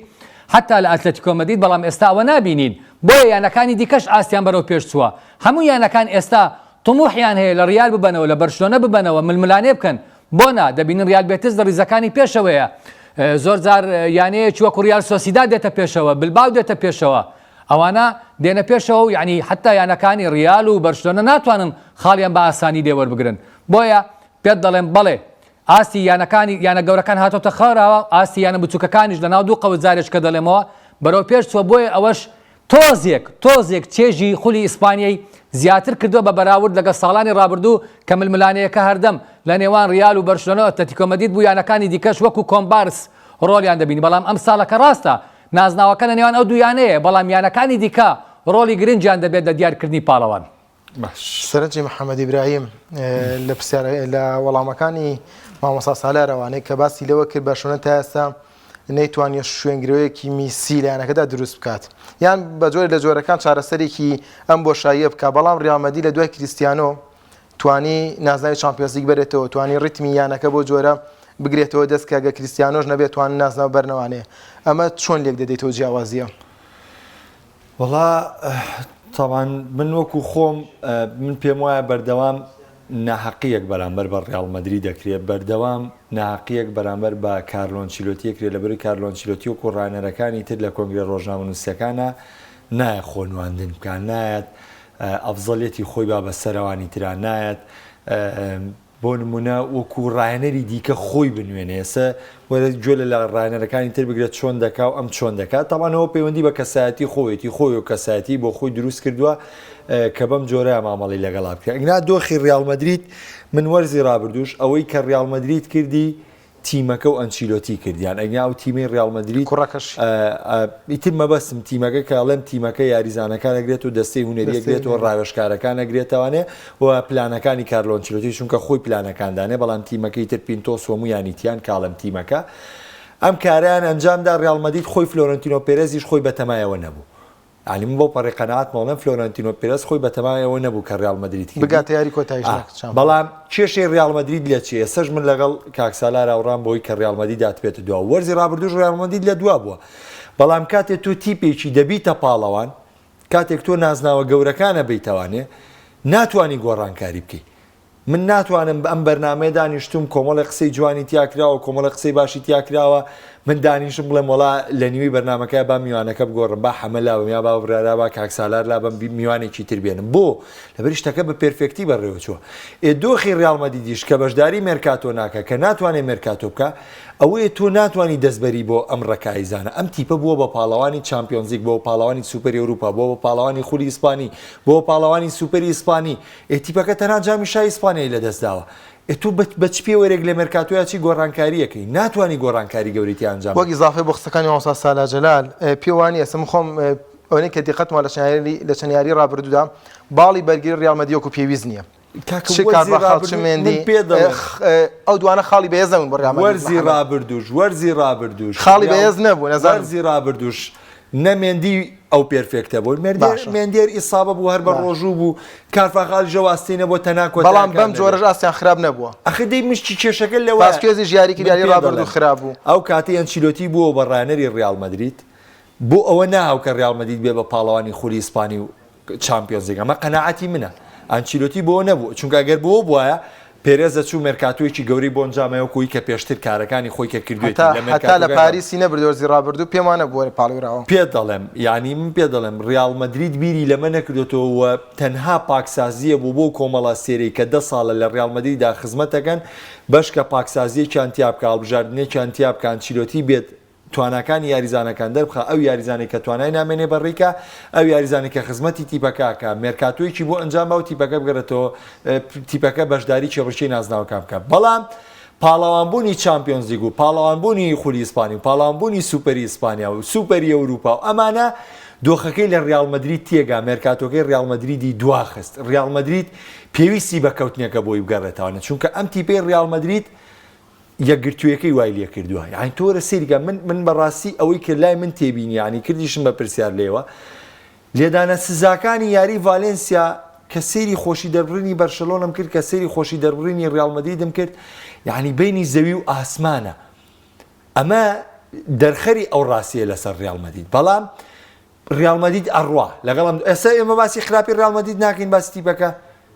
حەتا لە ئەتلەتیکۆ مەدرید، بەڵام ئێستا ئەوە نابینین. بۆیە یانەکانی دیکەش ئاستیان بەرەو پێش چووە. هەموو یانەکان ئێستا تموحیان هەیە لە ریال ببەنەوە، لە بەرشلۆنە ببەنەوە، ململانێ بکەن. بۆ نا؟ دەبینین ریال بێتس لە ریزەکانی پێشەوەیە. زۆر جار یانەیەکی وەکو ریال سۆسیداد دێتە پێشەوە، بلباو دێتە پێشەوە. ئەوانە دێنە پێشەوە و یەعنی حەتا یانەکانی ریال و بەرشلۆنە ناتوانن خاڵیان بە ئاسانی لێ وەربگرن. بۆیە پێت دەڵێم بەڵێ ئاستی یانەکانی یانە گەورەکان هاتۆتە خواراوە، ئاستی یانە بچووکەکانیش لەناو دوو قەوس جارێکە دەڵێمەوە بەرەو پێش چووە، بۆیە ئەوەش تۆزێک تۆزێک چێژی خولی ئیسپانیای زیاتر کردووە بە بەراورد لەگەڵ ساڵانی رابردوو کە ململانێیەکە هەردەم لە نێوان ریال و بەرشلۆنە و ئەتلەتیکۆ مەدرید بوو یانەکانی دیکەش وەکو کۆمبارس رۆڵیان دەبینی بەڵام ئەمساڵەکە راستە نازناوەکە لە نێوان ئەو دوو یانەیە، بەڵام یانەکانی دیکە ڕۆڵی گرنگیان دەبێت لە دیارکردنی پاڵەوان. باش. سەرنجی محەمەد ئیبراهیم لە پرسیار لە وەڵامەکانی مامۆستا سالار ئەوانەی کە باسی لەوە کرد بەرشلۆنە تا ئێستا نەیتوانیوە شوێنگرەوەیەکی میسی لە یانەکەدا دروست بکات یان بە جۆرێک لە جۆرەکان چارەسەرێکی ئەم بۆشاییە بکات بەڵام ریال مەدرید لە دوای کریستیانۆ توانی نازناوی چامپیۆنزلیگ بەرێتەوە، توانی ڕیتمی یانەکە بەو جۆرە بگرێتەوە دەست کە گەر کریستیانۆش نەبێت توان نازناو بەرنەوانێ. ئەمە چۆن لێک دەدەیتەوە جیاوازییە؟ وەڵا تەبعەن من وەکو خۆم من پێم وایە بەردەوام ناهەقیەک بەرامبەر بە ڕیاڵ مەدرید دەکرێت بەردەوام ناهەقیەک بەرامبەر بە کارلۆ ئەنچیلۆتی ئەکرێت لەبەرەی کارلۆ ئەنچیلۆتی وەکو ڕانەرەکانی تر لە کۆنگرە ڕۆژنامەنووسیەکانا نایە خۆ نواندن بکا نایەت ئەفزەلیەتی خۆی با بە سەرەوانی ترا نایەت بۆ نمونە وەکو ڕاهێنەری دیکە خۆی بنوێنێ ئێستا وەرە گوێ لە لە ڕاهێنەرەکانی تر بگرە چۆن دەکا و ئەم چۆن دەکات تاوان ئەوە پەیوەندی بە کەسایەتی خۆیەتی خۆی و کەسایەتی بۆ خۆی دروست کردووە کە بەم جۆرە مامەڵی لەگەڵا بکە ئەگنا دۆخی ڕیاڵ مەدرید من وەرزی ڕابردووش ئەوەی کە ڕیاڵ مەدرید کردی تیمەکە و ئەنچیلۆتی کردیان ئەگینا ئەو تیمەی ڕیاڵ مەدرید کوڕەکەش. ئیتر مەبەستم تیمەکە کە ئەڵێم تیمەکە یاریزانەکان ئەگرێت و دەستەی هونەری ئەگرێتەوە ڕاوێژکارەکان ئەگرێتەوانێ و پلانەکانی کارلۆ ئەنچیلۆتی چونکە خۆی پلانەکان دانێ بەڵام تیمەکەی تر پینتۆس و هەموویانی تیان کە ئەڵێم تیمەکە ئەم کارەیان ئەنجامدا ڕیاڵ مەدرید خۆی فلۆرنتینۆ پێرێزیش خۆی بەتەمایەوە نەبوو یانی من بەو پەڕی قەناعەتمەوە ئەڵێم فلۆرنتینۆ پێرێز خۆی بەتەمای ئەوە نەبوو کە ڕیاڵ مەدرید کردی بگاتە یاری کۆتاییش نەک چامپیۆنز. بەڵام کێشەی ڕیاڵ مەدرید لە چییە ئێستاش من لەگەڵ کاک سالار هاوڕام بەوەی کە ڕیاڵ مەدرید هاتبێتە دوا وەرزی ڕابردووش ڕیاڵ مەدرید لە دوا بووە بەڵام کاتێ تۆ تیپێکی دەبیتە پاڵەوان کاتێک تۆ نازناوە گەورەکانە بیتەوانێ ناتوانی گۆڕانکاری بکەی من ناتوانم ئەم بەرنامەیە دانیشتوم کۆمەڵێ قسەی جوانی تیا کراوە کۆمەڵێ قسەی باشی تیا کراوە من دانیشم بڵێم وەڵا لە نیوەی بەرنامەکە با میوانەکە بگۆڕم با حەمە لابم یا با بڕیارا با کاک سالار لابم میوانێکی تر بێنم بۆ لەبەر شتەکە بە perfect ی بەڕێوە چووە ئێ دۆخی ڕیاڵ مەدیدیش کە بەشداری مێرکاتۆ ناکە کە ناتوانێت مێرکاتۆ بکە ئەوەیە تۆ ناتوانانی دەستبەری بۆ ئەم ڕەکایزانە ئەم تیپە بووە بە پاڵەوانی چامپیۆنزیک بۆ پاڵەوانی سوپەری ئەوروپا بۆ بە پاڵەوانی خولی ئیسپانی بۆ پاڵەوانی سوپەری ئیسپانی ئێ تیپەکە تەنها جامی شای ئیسپانیای لەدەستداوە، ئێ تۆ بە چ پێوەرێک لە مێرکاتۆیا چی گۆڕانکارییەکەی؟ ناتوانی گۆڕانکاری گەورەی تیا ئەنجام وەک بدەی. ئیزافەی بۆ قسەکانی مامۆستا سالار جەلال، پێ وانیە ئێستا من خۆم ئەوەنەی کە دیقەتم لە چەند یاری لە چەند یاری ڕابردوودا باڵی بەرگری ڕیاڵ مەدرید وەکو پێویست نییە. کاکە چ وەرزی کارڤاخال چ ڕابردوو من مێندی پێ دەڵێم ئەو دوانە خاڵی بەهێز نەبوون بۆ ریال مەدرید وەرزی محەمەد. ڕابردووش وەرزی ڕابردووش خاڵی ریال بەهێز نەبوون ئەزانم. وەرزی ڕابردووش نە مێندی ئەو perfect ە بوو مێردێر باشە. مێندێر ئیسابە بوو هەر بە باشە. ڕۆژوو بوو کارفاخالیش ئەو ئاستەی نەبووە تەنها بەڵام کۆتایەکان بەم نەبێت. جۆرەش ئاستیان خراپ نەبووە. ئەخر دەی مشکی کێشەکە لەوەیە ڤاسکێزیش یاری کرد من یاری پێ ڕابردوو دەڵێم خراپ بوو. ئەو کاتەی ئەنچیلۆتی بووەوە بە ڕاهێنەری ڕیاڵ مەدرید بۆ ئەوە ناهاو کە ڕیاڵ مەدرید بێ بە پاڵەوانی خولی ئیسپانی و چامپیۆنزلیگ ئەمە قەناعەتی منە ئەنچیلۆتی بۆ نەبوو چونکە ئەگەر بۆ بوایە پێرێز دەچوو مێرکاتۆیەکی گەورەی بۆ ئەنجامەیە وەکو ئەوی کە پێشتر کارەکانی خۆی کە کردوێتی هەتا لە هەتا لە مێرکاتۆکاندا پاریسی نەبرد وەرزی ڕابردوو پێم وا نەبوو وەرە پاڵێوراوە. پێت دەڵێم یانی من پێت دەڵێم ڕیاڵ مەدرید بیری لەمە نەکردۆتەوە و تەنها پاکسازییە بوو بۆ کۆمەڵە ئەستێرەی کە دە ساڵە لە ڕیاڵ مەدریدا خزمەت دەکەن بەشکە پاکسازییەکیان تیا بکا هەڵبژاردنێکیان تیا بکا ئەنچیلۆتی بێت تواناکانی یاریزانەکان دەربخا، ئەو یاریزانەی کە توانای نامێنێ بەڕیکا، ئەو یاریزانەی کە خزمەتی تیپەکە ئەکا، مێرکاتۆیەکی بۆ ئەنجام با و تیپەکە بگەڕێتەوە، تیپەکە بەشداری کێبڕکێی نازناوەکان بکا. بەڵام پاڵەوانبوونی چامپیۆنزلیگ و پاڵەوانبوونی خولی ئیسپانی و پاڵەوانبوونی سوپەری ئیسپانیا و سوپەری ئەوروپا و ئەمانە دۆخەکەی لە ریاڵ مەدرید تێگا، مێرکاتۆکەی ریاڵ مەدریدی دواخست. ریاڵ مەدرید پێویستی بە کەوتنێکە بۆی بگەڕێتەوە، چونکە ئەم تیپەی ریاڵ مەدرید یەکگرتوویەکەی وای لێکردووە یانی تۆ وەرە سەیری کە من من بەڕاستی ئەوەی کە لای من تێبینی یانی کردیشم بە پرسیار لێوە لێدانە سزاکانی یاری ڤالێنسیا کە سەیری خۆشی دەربڕینی بەرشەلۆنەم کرد کە سەیری خۆشی دەربڕینی ڕیاڵ مەدریدم کرد یعنی بینی زەوی و ئاسمانە ئەمە دەرخەری ئەو ڕاستیە لەسەر ڕیاڵ مەدرید بەڵام ڕیاڵ مەدرید ئەڕوا لەگەڵم ئێستا ئێمە باسی خراپی ڕیاڵ مەدرید ناکەین باسی تیپەکە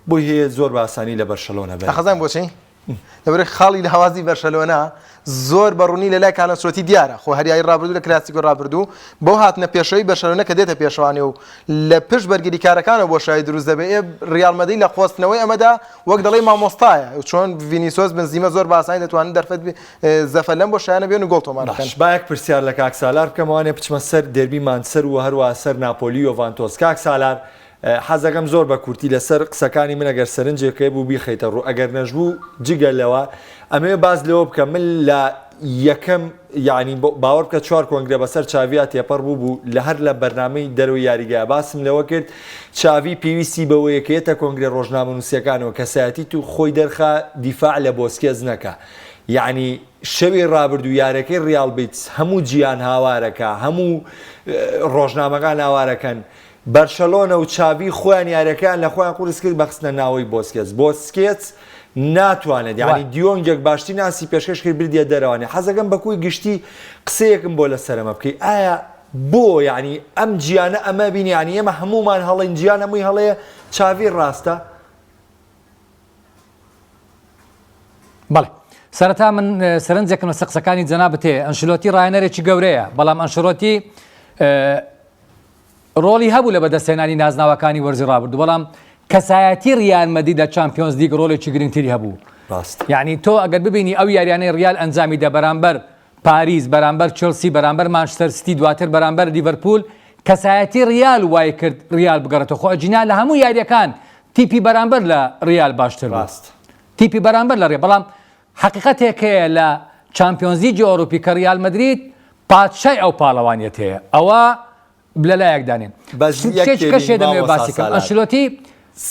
بۆی هەیە زۆر باسانی لە بەرشەلۆنە بەرێت. ئەخەزان بۆچی؟ لەبەرئەوەی خاڵی لاوازی بەرشەلۆنە زۆر بە ڕوونی لەلای کارلۆ ئەنچلۆتی دیارە، خۆ هەر یاری ڕابردوو لە کلاسیکۆی ڕابردوو بەو هاتنە پێشەوەی بەرشەلۆنە کە دێتە پێشەوانی و لە پشت بەرگریکارەکانەوە بۆشایی دروست دەبێت، ئێ ڕیاڵ مەدرید لە قۆستنەوەی ئەمەدا وەک دەڵێی مامۆستایە، چۆن ڤینیسۆس بنزیمە زۆر بە ئاسانی دەتوانن دەرفەت زەفەر لەم بۆشایانە بێن و گۆڵ تۆمار بکەن. باش با یەک پرسیار لە کاک سالار بکەم ئەوانێ بچمە سەر دێربی مانچستەر و هەروەها سەر ناپۆلی یۆڤانتۆس کاک سالار حەزەکەم زۆر بە کورتی لەسەر قسەکانی من ئەگەر سەرنجێک هەبوو بیخەیتە ڕوو ئەگەر نەشبوو جگە لەوە ئەمەوێ باس لەوە بکەم من لە یەکەم یعنی باوەڕ بکە چوار کۆنگرە بەسەر چاڤیا تێپەڕ بوو بوو لە هەر لە بەرنامەی دەرەوەی یاریگا باسم لەوە کرد چاڤی پێویستی بەوەیە کە یەتە کۆنگرە ڕۆژنامەنووسیەکانەوە کەسایەتی تو خۆی دەرخا دیفاع لە بۆسکێز نەکا یعنی شەوی ڕابردوو یارەکەی ڕیاڵ بیتس هەموو جیان هاوارەکە هەموو ڕۆژنامەکان هاوارەکەن بەرشەلۆنە و چاڤی خۆیان یاریەکەیان لە خۆیان قورس کرد بە خستنە ناوەی بۆسکێتس بۆسکێتس ناتوانێت یانی دیۆنگێک باشترین ئاستی پێشکەش کرد بردیە دەرەوانی حەزەکەم بە کۆی گشتی قسەیەکم بۆ لەسەرەمە بکەی ئایا بۆ یعنی ئەم جیانە ئەمە بینی یعنی ئێمە هەمومان هەڵین جیان هەمووی هەڵەیە چاڤی ڕاستە بەڵێ سەرەتا من سەرنجێکم لەسەر قسەکانی جەنابت هەیە ئەنشلۆتی ڕاهێنەرێکی گەورەیە بەڵام ئەنشلۆتی ڕۆڵی هەبوو لە بەدەستهێنانی نازناوەکانی وەرزی ڕابردوو، بەڵام کەسایەتی ریال مەدرید لە چامپیۆنزلیگ ڕۆڵێکی گرنگتری هەبوو. ڕاستە. یانی تۆ ئەگەر ببینی ئەو یاریانەی ریال ئەنجامی دا بەرامبەر پاریس، بەرامبەر چێڵسی، بەرامبەر مانچستەر سیتی، دواتر بەرامبەر لیڤەرپوول، کەسایەتی ریال وای کرد ریال بگەڕێتەوە، خۆ ئەگینا لە هەموو یارییەکان تیپی بەرامبەر لە ریال باشتر بوو. ڕاستە. تیپی بەرامبەر لە ریال، بەڵام حەقیقەتێک هەیە لە چامپیۆنزلیگی ئەوروپی کە ریال مەدرید پادشای ئەو پاڵەوانیەتەیە، ئەوە لەلایەک دانێن. بەس یەک شتێکی تێبینی کەشێ دەمەوێت مامۆستا باسی کەم سالار. ئەنشلۆتی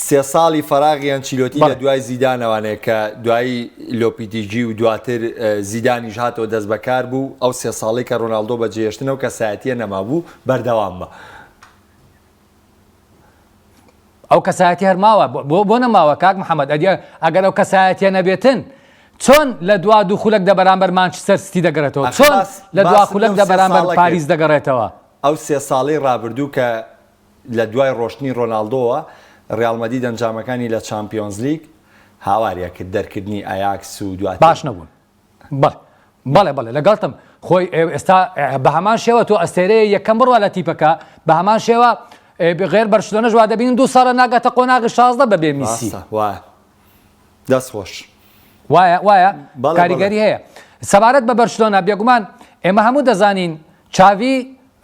سێ ساڵی فەراغی ئەنچیلۆتی لە بەڵێ. دوای زیدانەوانێ کە دوایی لۆپیتیگی و دواتر زیدانیش هاتەوە دەست بەکار بوو ئەو سێ ساڵەی کە ڕۆناڵدۆ بەجێهێشتن ئەو کەسایەتیە نەمابوو بەردەوام بە. ئەو کەسایەتی هەر ماوە بۆ بۆ نەماوە کاک محەممەد ئەدی ئەگەر ئەو کەسایەتیە نەبێتن چۆن لە دوا دوو خولەک دە بەرامبەر مانچستەر سیتی دەگەڕێتەوە ئەخ چۆن باس لە دوا باسم خولەک لەو دە سێ بەرامبەر ساڵە پاریس کرد دەگەڕێتەوە ئەو سێ ساڵەی ڕابردوو کە لە دوای ڕۆشتنی ڕۆناڵدۆوە ڕیاڵ مەدید ئەنجامەکانی لە چامپیۆنزلیگ هاواریا کرد دەرکردنی ئایاکس و دواتر باش نەبوون بەڵێ بەڵێ بەڵێ لەگەڵتم خۆی ئێستا بە هەمان شێوە تۆ ئەستێرەیە یەکەم بڕوا لە تیپەکە بە هەمان شێوە غێر بەرشلۆنەش وا دەبینن دوو ساڵە ناگاتە قۆناغی 16 بەبێ میسی ڕاستە وایە دەست خۆش. وایە وایە بەڵێ کاریگەری بەڵێ. هەیە سەبارەت بە بەرشلۆنە بێگومان ئێمە هەموو دەزانین چاڤی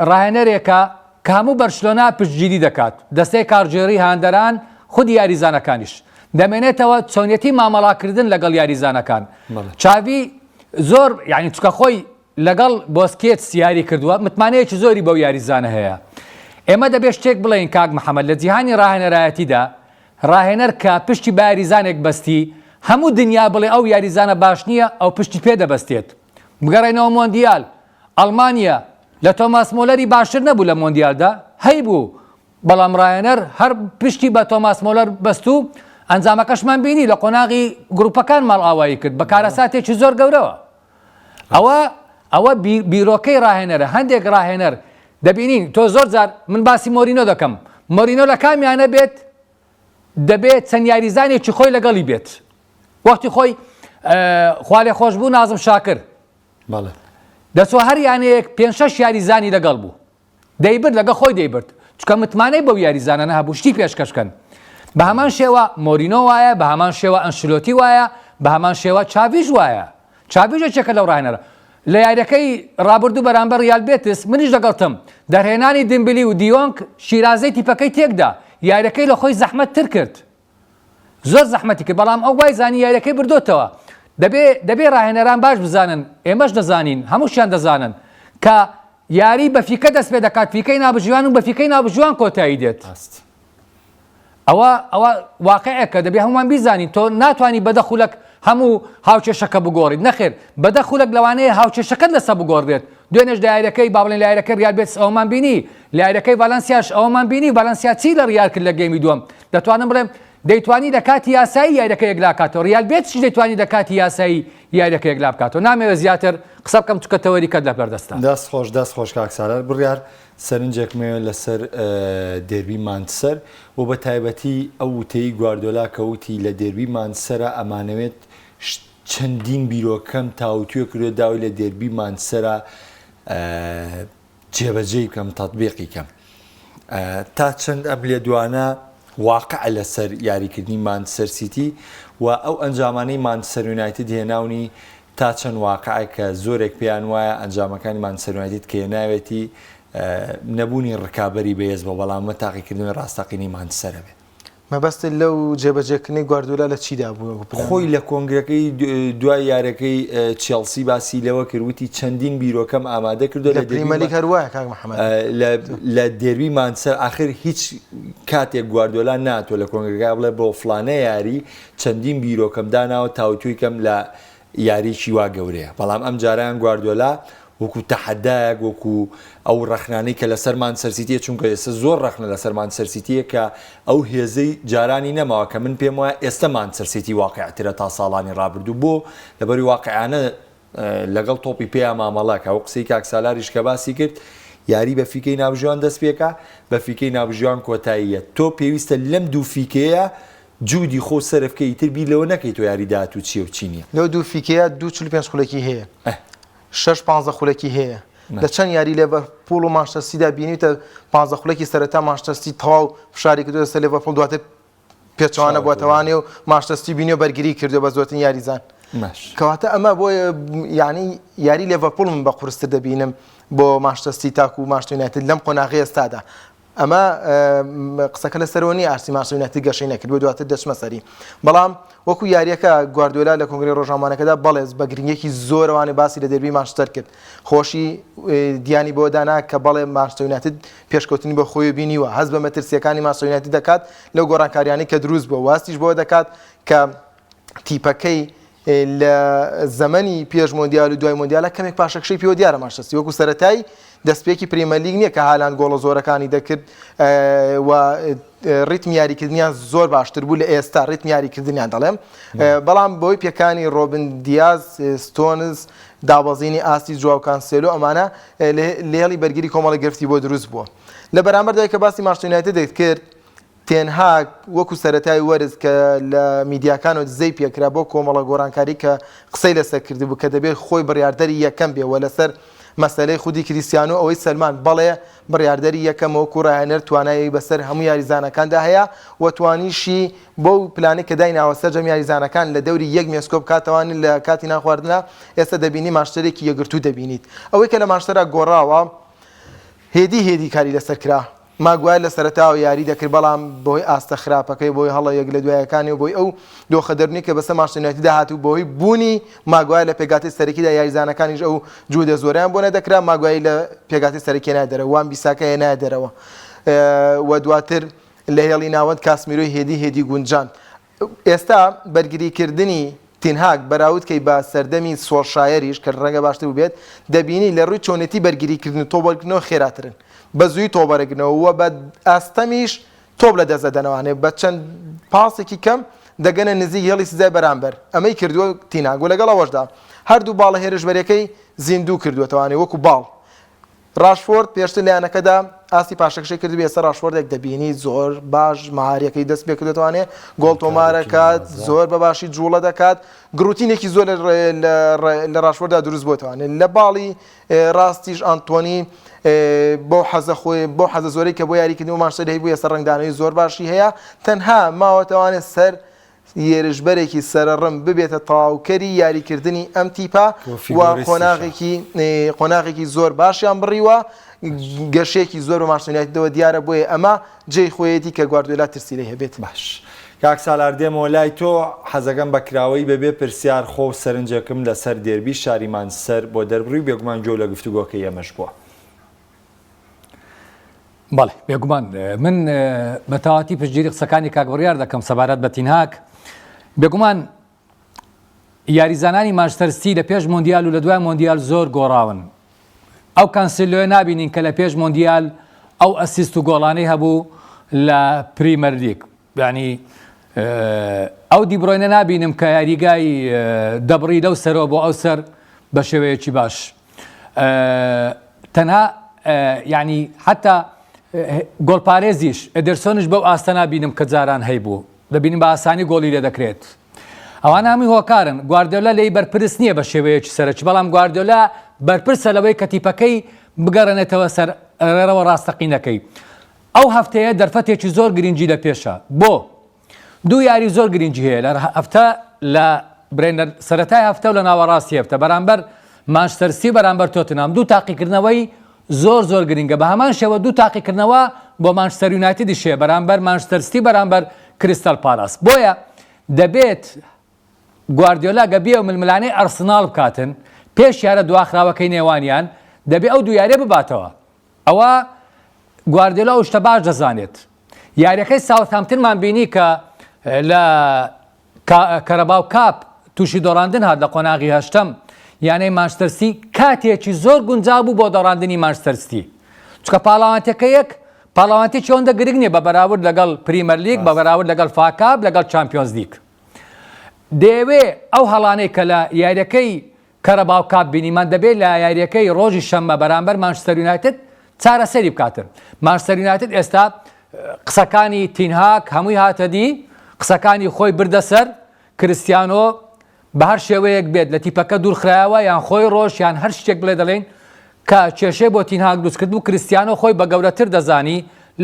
ڕاهێنەرێکە کە هەموو بەرشلۆنە پشتگیری دەکات دەستەی کارگێڕی هاندەران خودی یاریزانەکانیش دەمێنێتەوە چۆنیەتی مامەڵاکردن لەگەڵ یاریزانەکان بەڵێ. چاڤی زۆر یعنی چکە خۆی لەگەڵ بۆسکێتس یاری کردووە متمانەیەکی زۆری بەو یاریزانە هەیە ئێمە دەبێت شتێک بڵێین کاک محەممەد لە جیهانی ڕاهێنەرایەتیدا. ڕاهێنەر کە پشتی بە یاریزانێک بەستی هەموو دنیا بڵێ ئەو یاریزانە باش نییە ئەو پشتی پێ دەبەستێت. بگەڕێینەوە مۆندیال، ئەڵمانیا لە تۆماس مۆلەری باشتر نەبوو لە مۆندیالدا؟ هەیبوو، بەڵام ڕاهێنەر هەر پشتی بە تۆماس مۆلەر بەست و ئەنجامەکەشمان بینی لە قۆناغی گروپەکان ماڵئاوایی کرد بە کارەساتێکی زۆر گەورەوە. ئەوە ئەوە بیرۆکەی ڕاهێنەرە، هەندێک ڕاهێنەر دەبینین تۆ زۆر جار من باسی مۆرینۆ دەکەم، مۆرینۆ لە کام یانە بێت دەبێت چەند یاریزانێکی خۆی لەگەڵی بێت. وەختی خۆی خوالێخۆشبوو نازم شاکر دەچوە هەر یانەیەک پێ شەش یاریزانی لەگەڵ بوو دەیبرد لەگە خۆی دەیبرد چکە متمانەی بەو یاریزانانە هەبوو شتی پێشکەش کەن بە هەمان شێوە مۆرینۆ وایە بە هەمان شێوە ئەنشلۆتی وایە بە هەمان شێوە چاڤیش وایە چاڤیش یەکێکە لەو ڕاهێنەرە لە یاریەکەی ڕابردوو بەرامبەر ریال بێتس منیش لەگەڵتم دەرهێنانی دیمبلی و دیۆنگ شیرازەی تیپەکەی تێکدا یاریەکەی لە خۆی زەحمەت تر کرد زۆر زەحمەتی کرد بەڵام ئەو وای زانی یاریەکەی بردۆتەوە دەبێ دەبێ ڕاهێنەران باش بزانن ئێمەش دەزانین هەمووشیان دەزانن کە یاری بە فیکە دەست پێ دەکات فیکەی نابژیوان و بە فیکەی نابژیوان کۆتایی دێت ئەوە ئەوە واقعێکە دەبێ هەمووان بیزانین تۆ ناتوانانی بە دە خولەک هەموو هاوکێشەکە بگۆڕیت نەخێر بە دە خولەک لەوانەیە هاوکێشەکەت لەسە بگۆڕێت دوێنێش لە یاریەکەی با بڵێن لە یاریەکەی ریال بێتس ئەوەمان بینی لە یاریەکەی ڤالەنسیاش ئەوەمان بینی ڤالەنسیا چی لە ریال کرد لە game ی دووەم دەتوانم بڵێم دەیتوانی لە کاتی یاسایی یاریەکە یەکلا کاتەوە ریال بێتسیش دەیتوانی لە کاتی یاسایی یاریەکە یەکلا بکاتەوە نامەوێت زیاتر قسە بکەم چونکە تەوەری کەت لە بەردەستە. دەست خۆش دەست خۆش کاک سالار بڕیار سەرنجێکم هەیە لەسەر دێربی مانچسەر و بە تایبەتی ئەو وتەی گواردۆلا کە وتی لە دێربی مانچسەرا ئەمانەوێت چەندین بیرۆکەم تاوتوێ کردوە داوای لە دێربی مانچسەرا جێبەجێی بکەم تەتبیقی کەم تا چەند ئەم لێدوانە واقع لەسەر یاریکردنی مانچسەر سیتی و ئەو ئەنجامانەی مانچسەر یونایتد هێناونی تا چەند واقعە کە زۆرێک پێیان وایە ئەنجامەکانی مانچسەر یونایتد کە هێناوێتی نەبوونی ڕکابەری بەهێز بە بەڵام ئەمە تاقیکردنەوەی ڕاستەقینەی مانچسەرە بێت. مەبەستت لەو جێبەجێکردنەی گواردیۆلا لە چیدا بوو؟ خۆی لە کۆنگرەکەی دوای یارەکەی چێڵسی باسی لەوە کرد وتی چەندین بیرۆکەم ئامادە کردو لە پریمەلیگ هەر وایە کاک محەممەد لە دێربی مانچسەر ئاخر هیچ کاتێک گواردیۆلا ناتوە لە کۆنگرەکە بڵێ بۆ فڵانە یاری چەندین بیرۆکەم داناوە تاوتوێی کەم لە یاریی وا گەورەیە، بەڵام ئەمجارەیان گواردیۆلا وەکو تەحەدایەک، وەکو ئەو رەخنانەی کە لەسەر مانچستەر سیتیە، چونکە ئێستا زۆر رەخنە لەسەر مانچستەر سیتیە کە ئەو هێزەی جارانی نەماوە، کە من پێم وایە ئێستا مانچستەر سیتی واقیعترە تا ساڵانی رابردوو، بۆ؟ لەبەری واقیعانە لەگەڵ تۆپی پێیا مامەڵە کە، ئەو قسەی کاک سالاریش کە باسی کرد، یاری بە فیکەی ناوبژیوان دەست پێکا، بە فیکەی ناوبژیوان کۆتاییە، تۆ پێویستە لەم دوو فیکەیە جودی خۆو سەرف کەی ئیتر بیر لەوە نەکەی تۆ یاری داهاتوو چیە و چی نیە. لەو دوو فیکەیە دوو 45 خولەکی هەیە شەش پانزە خولەکی هەیە لە چەند یاری لێڤەرپوڵ و مانچستەر سیتیدا بینیوتە پانزە خولەکی سەرەتا مانچستەر سیتی تەواو فشاری کردووە سەر لێڤەرپوڵ دواتر پێچەوانە بووەتەوانێ و مانچستەر سیتی بینیوە بەرگری کردووە بە زۆرترین یاریزان کەواتە ئەمە بۆ یعنی یاری لێڤەرپوڵ من بە قورستر دەبینم بۆ مانچستەر سیتی تاکو مانچستەر یونایتد لەم قۆناغی ئێستادا ئەمە قسەکە لەسەرەوە نییە ئاستی مانچستەر یونایتد گەشەی نەکرد دواتر دەچمە سەری بەڵام وەکو یاریەکە گواردیۆلا لە کۆنگرەی ڕۆژنامەوانەکەدا بەڵێ بە گرنگێکی زۆرەوانێ باسی لە دێربی مانچستەر کرد خۆشی دیانی بۆ دانا کە بەڵێ مانچستەر یونایتد پێشکەوتنی بە خۆی بینیوە هەست بە مەترسیەکانی مانچستەر یونایتد دەکات لەو گۆڕانکاریانەی کە دروست بووە واستیش بۆ دەکات کە تیپەکەی لە زەمەنی پێش مۆندیال و دوای مۆندیالە کەمێک پاشەکشەی پێوە دیارە مانچستەر وەکو سەرەتای دەستپێکی پریمەرلیگ نییە کە هالاند گۆڵە زۆرەکانی دەکرد و ڕیتمی یاریکردنیان زۆر باشتر بوو لە ئێستا ڕیتمی یاریکردنیان دەڵێم بەڵام بۆی پێکانی ڕۆبن دیاز ستۆنز دابەزینی ئاستی جواو کانسێلۆ ئەمانە لێڵی بەرگری کۆمەڵی گرفتی بۆ دروست بووە لە بەرامبەر کە باسی مانچستەر یونایتد کرد تێن هاگ وەکو سەرەتای وەرز کە لە میدیاکانەوە دزەی پێکرا بۆ کۆمەڵە گۆڕانکاری کە قسەی لەسەر کردبوو کە دەبێت خۆی بڕیاردەری یەکەم بێ و لەسەر مەسەلەی خودی کریستیانۆ ئەوەی سەلماند بەڵێ بڕیاردەری یەکەمە وەکو راهێنەر توانای بەسەر هەموو یاریزانەکاندا هەیە و توانیشی بەو پلانەی کە دایناوە سەرجەم یاریزانەکان لە دەوری یەک مێز کۆبکاتەوە لە کاتی نانخواردنا ئێستا دەبینی مانچستەرێکی یەکگرتوو دەبینیت ئەوەی کە لە مانچستەرا گۆڕاوە هێدی هێدی کاری لەسەر کرا. ماگوایەر لە سەرەتاوە یاری دەکرد، بەڵام بەهۆی ئاستە خراپەکەی، بەهۆی هەڵە یەک لە دوایەکانی و بەهۆی ئەو دۆخە دەروونیەی کە بەسەر مانچستەر یونایتددا هات و بەهۆی بوونی ماگوایەر لە پێکهاتەی سەرەکیدا یاریزانەکانیش ئەو جوودە زۆرەیان بۆ نەدەکرا، ماگوایەری لە پێکهاتەی سەرەکی هێنایە دەرەوە، وان بیساکای هێنایە دەرەوە و دواتر. لە هێڵی ناوەند کاسمیرۆی هێدی هێدی گونجاند. ئێستا بەرگریکردنی تین هاگ بەراورد کەی بە سەردەمی سۆڵشایەریش کە رەنگە باشتر بووبێت، دەبینی لە رووی چۆنێتی بەرگریکردن و تۆپ وەرگرتنەوە خێراترن. بە زوویی تۆپ وەرەگرنەوە و بە ئاستەمیش تۆپ لە دەست دەدەنەوانێ بە چەند پاسێکی کەم دەگەنە نزیک هێڵی سزای بەرامبەر. ئەمەی کردووە تین هاگ و لەگەڵ ئەوەشدا هەردوو باڵە هێرشبەرەکەی زیندوو کردووەتەوانێ وەکو باڵ ڕاشفۆرد پێشتر لە یانەکەدا ئاستی پاشەکشەی کردبوو، ئێستا ڕاشفۆردێک دەبینی زۆر باش مەهاریەکەی دەست پێکردووەتوانێ گۆڵ تۆمارەکات، زۆر بە باشی جوڵە دەکات، گڕوتینێکی زۆر لە ڕاشفۆرددا دروست بۆتوانێت. لە باڵی ڕاستیش ئەنتۆنی بەو حەزە خۆی بەو حەزە زۆرەی کە بۆ یاریکردن بۆ مانچستەر هەیبوو ئێستا ڕەنگدانەوەی زۆر باشی هەیە، تەنها ماوەتەوانێت سەر هێرشبەرێکی سەرەڕم ببێتە تەواوکەری یاریکردنی ئەم تیپە و قۆناغێکی قۆناغێکی زۆر باشیان بڕیوە، گەشەیەکی زۆر بە مانچستەر یونایتدەوە دیارە، بۆیە ئەمە جێی خۆیەتی کە گواردیۆلا ترسی لێی هەبێت. باش کاک سالار دێمەوە لای تۆ، حەزەکەم بە کراوەیی بەبێ پرسیار خۆ و سەرنجێکم لەسەر دێربی شاری مانچستەر بۆ دەربڕی و بێگومان گوێو لە گفتوگۆکەی ئێمەش بووە. بەڵێ بێگومان من بە تەواتی پشتگیری قسەکانی کاک بڕیار دەکەم سەبارەت بە تینهاک بێگومان یاریزانانی مانچستەر سیتی لە پێش مۆندیال و لە دوای مۆندیال زۆر گۆڕاون ئەو کانسیلۆیە نابینین کە لە پێش مۆندیال ئەو assist و گۆڵانەی هەبوو لە پریمەرلیگ یانی ئەو دیبرۆینە نابینم کە یاریگای دەبڕی لەو سەرەوە بۆ ئەو سەر بە شێوەیەکی باش تەنها یعنی حتا گۆڵپارێزیش ئەدرسۆنش بەو ئاستە نابینم کە جاران هەیبوو دەبینم بە ئاسانی گۆڵی لێ دەکرێت ئەوانە هەمووی هۆکارن گواردیۆلا لێی بەرپرس نییە بە شێوەیەکی سەرەکی بەڵام گواردیۆلا بەرپرسە لەوەی کە تیپەکەی بگەڕێنێتەوە سەر ڕێڕەوە ڕاستەقینەکەی ئەو هەفتەیە دەرفەتێکی زۆر گرنگی لە پێشە بۆ دوو یاری زۆر گرنگی هەیە لە هەفتە لە برێنەر سەرەتای هەفتە و لە ناوەڕاستی هەفتە بەرامبەر مانچستەر سیتی و بەرامبەر تۆتنهام دوو تاقیکردنەوەی زۆر زۆر گرنگە بە هەمان شێوە دوو تاقیکردنەوە بۆ مانچستەر یونایتدیش هەیە بەرامبەر مانچستەر سیتی بەرامبەر کریستال پالاس بۆیە دەبێت گواردیۆلا گە بێ و ململانێی ئەرسناڵ بکاتن پێش یارە دواخراوەکەی نێوانیان دەبێ ئەو دوو یاریە بباتەوە ئەوە گواردیۆلا ئەو شتە باش دەزانێت. یاریەکەی ساوثهامپتنمان بینی کە لە کەرەباو کاپ تووشی دۆڕاندن هات لە قۆناغی هەشتەم یانەی مانچستەر سیتی کاتێکی زۆر گونجاو بوو بۆ دۆڕاندنی مانچستەر سیتی چونکە پاڵاوانتەکە یەک پاڵاوانتێکی ئەوەندە گرنگ نییە بە بەراورد لەگەڵ پریمەرلیگ بە بەراورد لەگەڵ فا کاپ لەگەڵ چامپیۆنز لیگ دەیەوێ ئەو هەڵانەی کە لە یاریەکەی کەرەباو کاپ بینیمان دەبێت لە یارییەکەی رۆژی شەممە بەرامبەر مانچستەر یونایتد چارەسەری بکاتن. مانچستەر یونایتد ئێستا قسەکانی تینهاک هەمووی هاتە دی، قسەکانی خۆی بردە سەر، کریستیانۆ بە هەر شێوەیەک بێت لە تیپەکە دوورخرایەوە یان خۆی ڕۆشت یان هەر شتێک بڵێ دەڵێین کە کێشەی بۆ تینهاک دروست کردبوو، کریستیانۆ خۆی بە گەورەتر دەزانی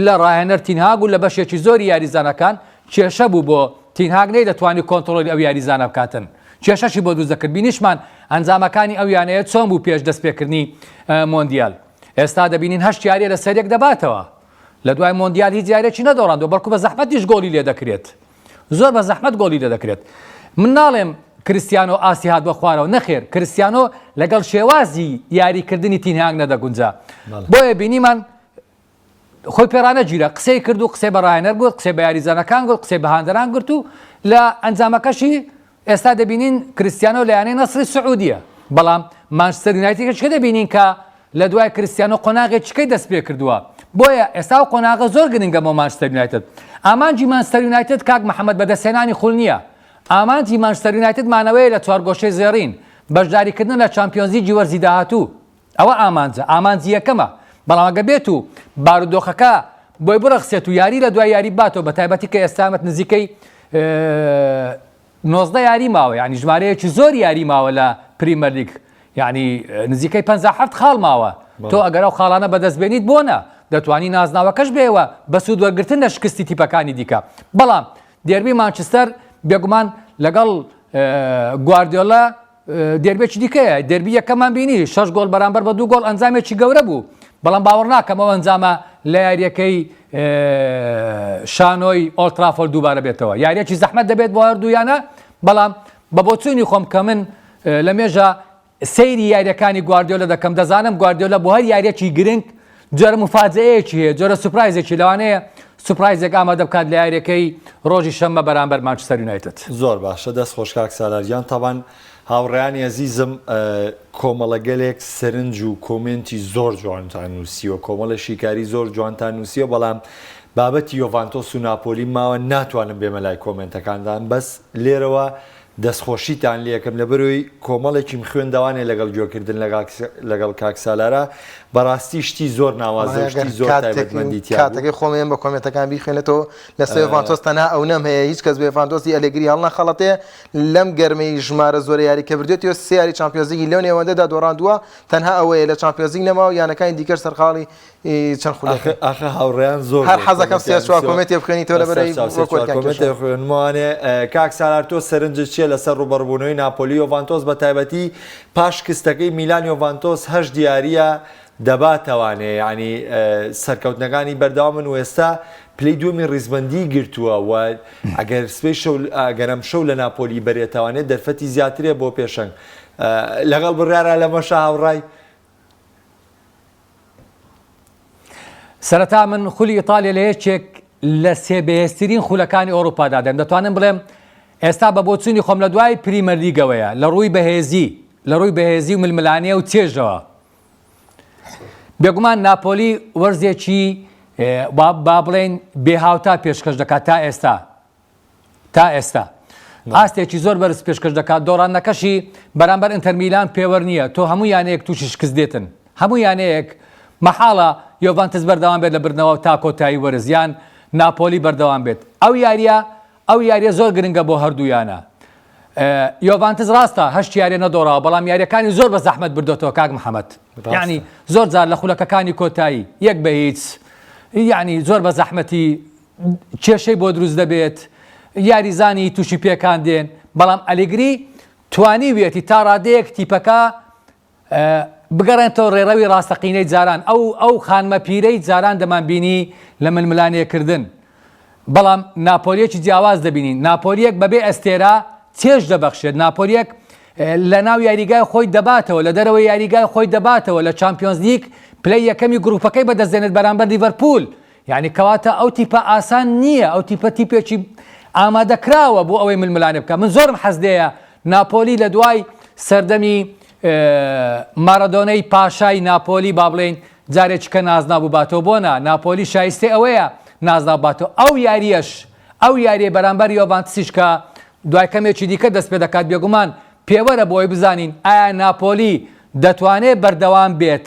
لە ڕاهێنەر تینهاگ و لە بەشێکی زۆری یاریزانەکان کێشە بوو بۆ تینهاگ نەیدەتوانی کۆنتڕۆڵی ئەو یاریزانە بکاتن. کێشەشی بۆ دروست دەکرد بینیشمان ئەنجامەکانی ئەو یانەیە چۆن بوو پێش دەستپێکردنی مۆندیال ئێستا دەبینین هەشت یاریە لەسەر یەک دەباتەوە لە دوای مۆندیال هیچ یاریەکی نەدۆڕاندوە بەڵکو بە زەحمەتیش گۆڵی لێ دەکرێت زۆر بە زەحمەت گۆڵی لێ دەکرێت من ناڵێم کریستیانۆ ئاستی هات بە خوارەوە نەخێر کریستیانۆ لەگەڵ شێوازی یاریکردنی تینهاگ نەدەگونجا بۆیە بینیمان خۆی پێ ڕانەگیرا، قسەی کرد و قسەی بە ڕاهێنەر گوت، قسەی بە یاریزانەکان گوت، قسەی بە هاندەران گرت و لە ئەنجامەکەشی ئێستا دەبینین کریستیانۆ لە یانەی نەسری سعودیە، بەڵام مانچستەر یونایتدەکە دەبینین کە لە دوای کریستیانۆ قۆناغێکیکەی دەست پێکردووە، بۆیە ئێستا ئەو قۆناغە زۆر گرنگە بۆ مانچستەر یونایتد. ئامانجی مانچستەر یونایتد کاک محەمەد بەدەستهێنانی خول نییە، ئامانجی مانچستەر یونایتد مانەوەیە لە چوارگۆشەی زێڕین، بەشداریکردنە لە چامپیۆنزلیگی وەرزی داهاتوو. ئەوە ئامانجە، ئامانجی یەکەمە، بەڵام ئەگەر بێت و بارودۆخەکە بۆی بڕەخسێت و یاری لە دوای یاری بباتەوە بە تایبەتی کە ئێستا ئەمەت نزیکەی 19 یاری ماوە یعنی ژمارەیەکی زۆر یاری ماوە لە پریمەرلیگ یعنی نزیکەی 57 خاڵ ماوە تۆ ئەگەر ئەو خاڵانە بەدەست بێنیت بۆ نا دەتوانی نازناوەکەش بێوە بە سوود وەرگرتن لە شکستی تیپەکانی دیکە بەڵام دێربی مانچستەر بێگومان لەگەڵ گواردیۆلا دێربێکی دیکەیە، دێربی یەکەممان بینی، شەش گۆڵ بەرامبەر بە دوو گۆڵ ئەنجامێکی گەورە بوو، بەڵام باوەڕ ناکەم ئەو ئەنجامە لە یارییەکەی شانۆی ئۆڵترافۆرد دووبارە بێتەوە. یارییەکی زەحمەت دەبێت بۆ هەردوو یانە، بەڵام بە بۆچوونی خۆم کە من لە مێژە سەیری یارییەکانی گواردیۆلا دەکەم، دەزانم گواردیۆلا بۆ هەر یارییەکی گرنگ جۆرە موفاجەیەکی هەیە، جۆرە سوپرایزێکی لەوانەیە سوپرایزێک ئامادە بکات لە یاریەکەی ڕۆژی شەممە بەرامبەر مانچستەر یونایتد. زۆر باشە دەست خۆش کاک سالار گیان تەبعەن هاوڕێیانی ئەزیزم کۆمەڵە گەلێک سەرنج و کۆمێنتی زۆر جوانتان نووسیوە کۆمەڵە شیکاری زۆر جوانتان نووسیوە بەڵام بابەتی یۆڤانتۆس و ناپۆلی ماوە ناتوانم بێمە لای کۆمێنتەکانتان بەس لێرەوە دەستخۆشیتان لێکەم لەبەرئەوەی کۆمەڵێکیم خوێندەوانێ لەگەڵ گوێکردن لەگەڵ کاک سالارا بەڕاستی شتی زۆر ناوازە و شتی زۆر تایبەتمەندی تیا بوو. کاتەکەی خۆم ئێم بە کۆمێنتەکان بیخوێنێتەوە لەسەر یۆڤانتۆس تەنها ئەونەم هەیە هیچ کەس بە یۆڤانتۆسی ئەلێگری هەڵنەخەڵەتێ لەم گەرمەی ژمارە زۆرە یاری کە بردوێتیەوە سێ یاری چامپیۆنزلیگی لەو نێوەندەدا دۆڕاندووە تەنها ئەوەیە لە چامپیۆنزلیگ نەماوە یانەکانی دیکەش سەرقاڵی چەند خولەکە ئاخە هاوڕێیان زۆر هەر حەزەکەم سێ چوار کۆمێنتێ بخوێنیتەوە لەبەر ئەوەی وەک وەرکان کێشە. خوێنمەوانێ کاک سالار تۆ سەرنجت چییە لەسەر ڕووبەڕووبوونەوەی ناپۆلی یۆڤانتۆس بە تایبەتی پاش شکستەکەی میلان یۆڤانتۆس هەشت یارییە دەباتەوانێ یعنی سەرکەوتنەکانی بەردەوامن و ئێستا پلەی دووەمی ڕیزبەندی گرتووە و ئەگەر سبەی شەو ئەگەر ئەمشەو لە ناپۆلی بەرێتەوانێت دەرفەتی زیاترێ بۆ پێشەنگ لەگەڵ بڕیارە لەمەشا هاوڕای سەرەتا من خولی ئیتالیا لە یەکێک لە سێ بەهێزترین خولەکانی ئەوروپا دادەنم دەتوانم بڵێم ئێستا بە بۆچوونی خۆم لە دوای پریمەرلیگەوەیە لە ڕووی بەهێزی لە ڕووی بەهێزی و ململانێ و چێژەوە بێگومان ناپۆلی وەرزێکی با بڵێن بێهاوتا پێشکەش دەکات تا ئێستا تا ئێستا ئاستێکی زۆر بەرز پێشکەش دەکات، دۆڕاندنەکەشی بەرامبەر ئینتەر میلان پێوەر نییە، تۆ هەموو یانەیەک تووشی شکست دێتن، هەموو یانەیەک مەحاڵە یۆڤانتس بەردەوام بێت لە بردنەوە تا کۆتایی وەرز یان ناپۆلی بەردەوام بێت، ئەو یارییە ئەو یارییە زۆر گرنگە بۆ هەردوو یانە. یۆڤانتس ڕاستە هەشت یاریە نەدۆڕاوە بەڵام یاریەکانی زۆر بە زەحمەت بردۆتەوە کاک محەممەد یعنی زۆر جار لە خولەکەکانی کۆتایی یەک بە هیچ یعنی زۆر بە زەحمەتی کێشەی بۆ دروست دەبێت، یاریزانی تووشی پێکان دێن، بەڵام ئەلیگری توانیویەتی تا ڕادەیەک تیپەکە بگەڕێنێتەوە ڕێڕەوی ڕاستەقینەی جاران، ئەو ئەو خانمە پیرەی جاران دەمانبینی لە ململانێکردن، بەڵام ناپۆلییەکی جیاواز دەبینین، ناپۆلییەک بەبێ ئەستێرە چێژ دەبەخشێت، ناپۆلییەک لە ناو یاریگای خۆی دەباتەوە، لە دەرەوەی یاریگای خۆی دەباتەوە، لە چامپیۆنزلیگ پلەی یەکەمی گروپەکەی بەدەستدێنێت بەرامبەر لیڤەرپوول، یانی کەواتە ئەو تیپە ئاسان نییە، ئەو تیپە تیپێکی ئامادەکراوە بۆ ئەوەی ململانێ بکات. من زۆرم حەز لێیە ناپۆلی لە دوای سەردەمی مارادۆنەی پاشای ناپۆلی با بڵێین جارێکی کە نازناو بباتەوە، بۆ نا ناپۆلی شایستەی ئەوەیە نازناو بباتەوە. ئەو یارییەش ئەو یارییەی بەرامبەر یۆڤانتسیش کە دوای کەمێکی دیکە دەست پێ دەکات بێگومان پێوەرە بۆ ئەوەی بزانین ئایا ناپۆلی دەتوانێت بەردەوام بێت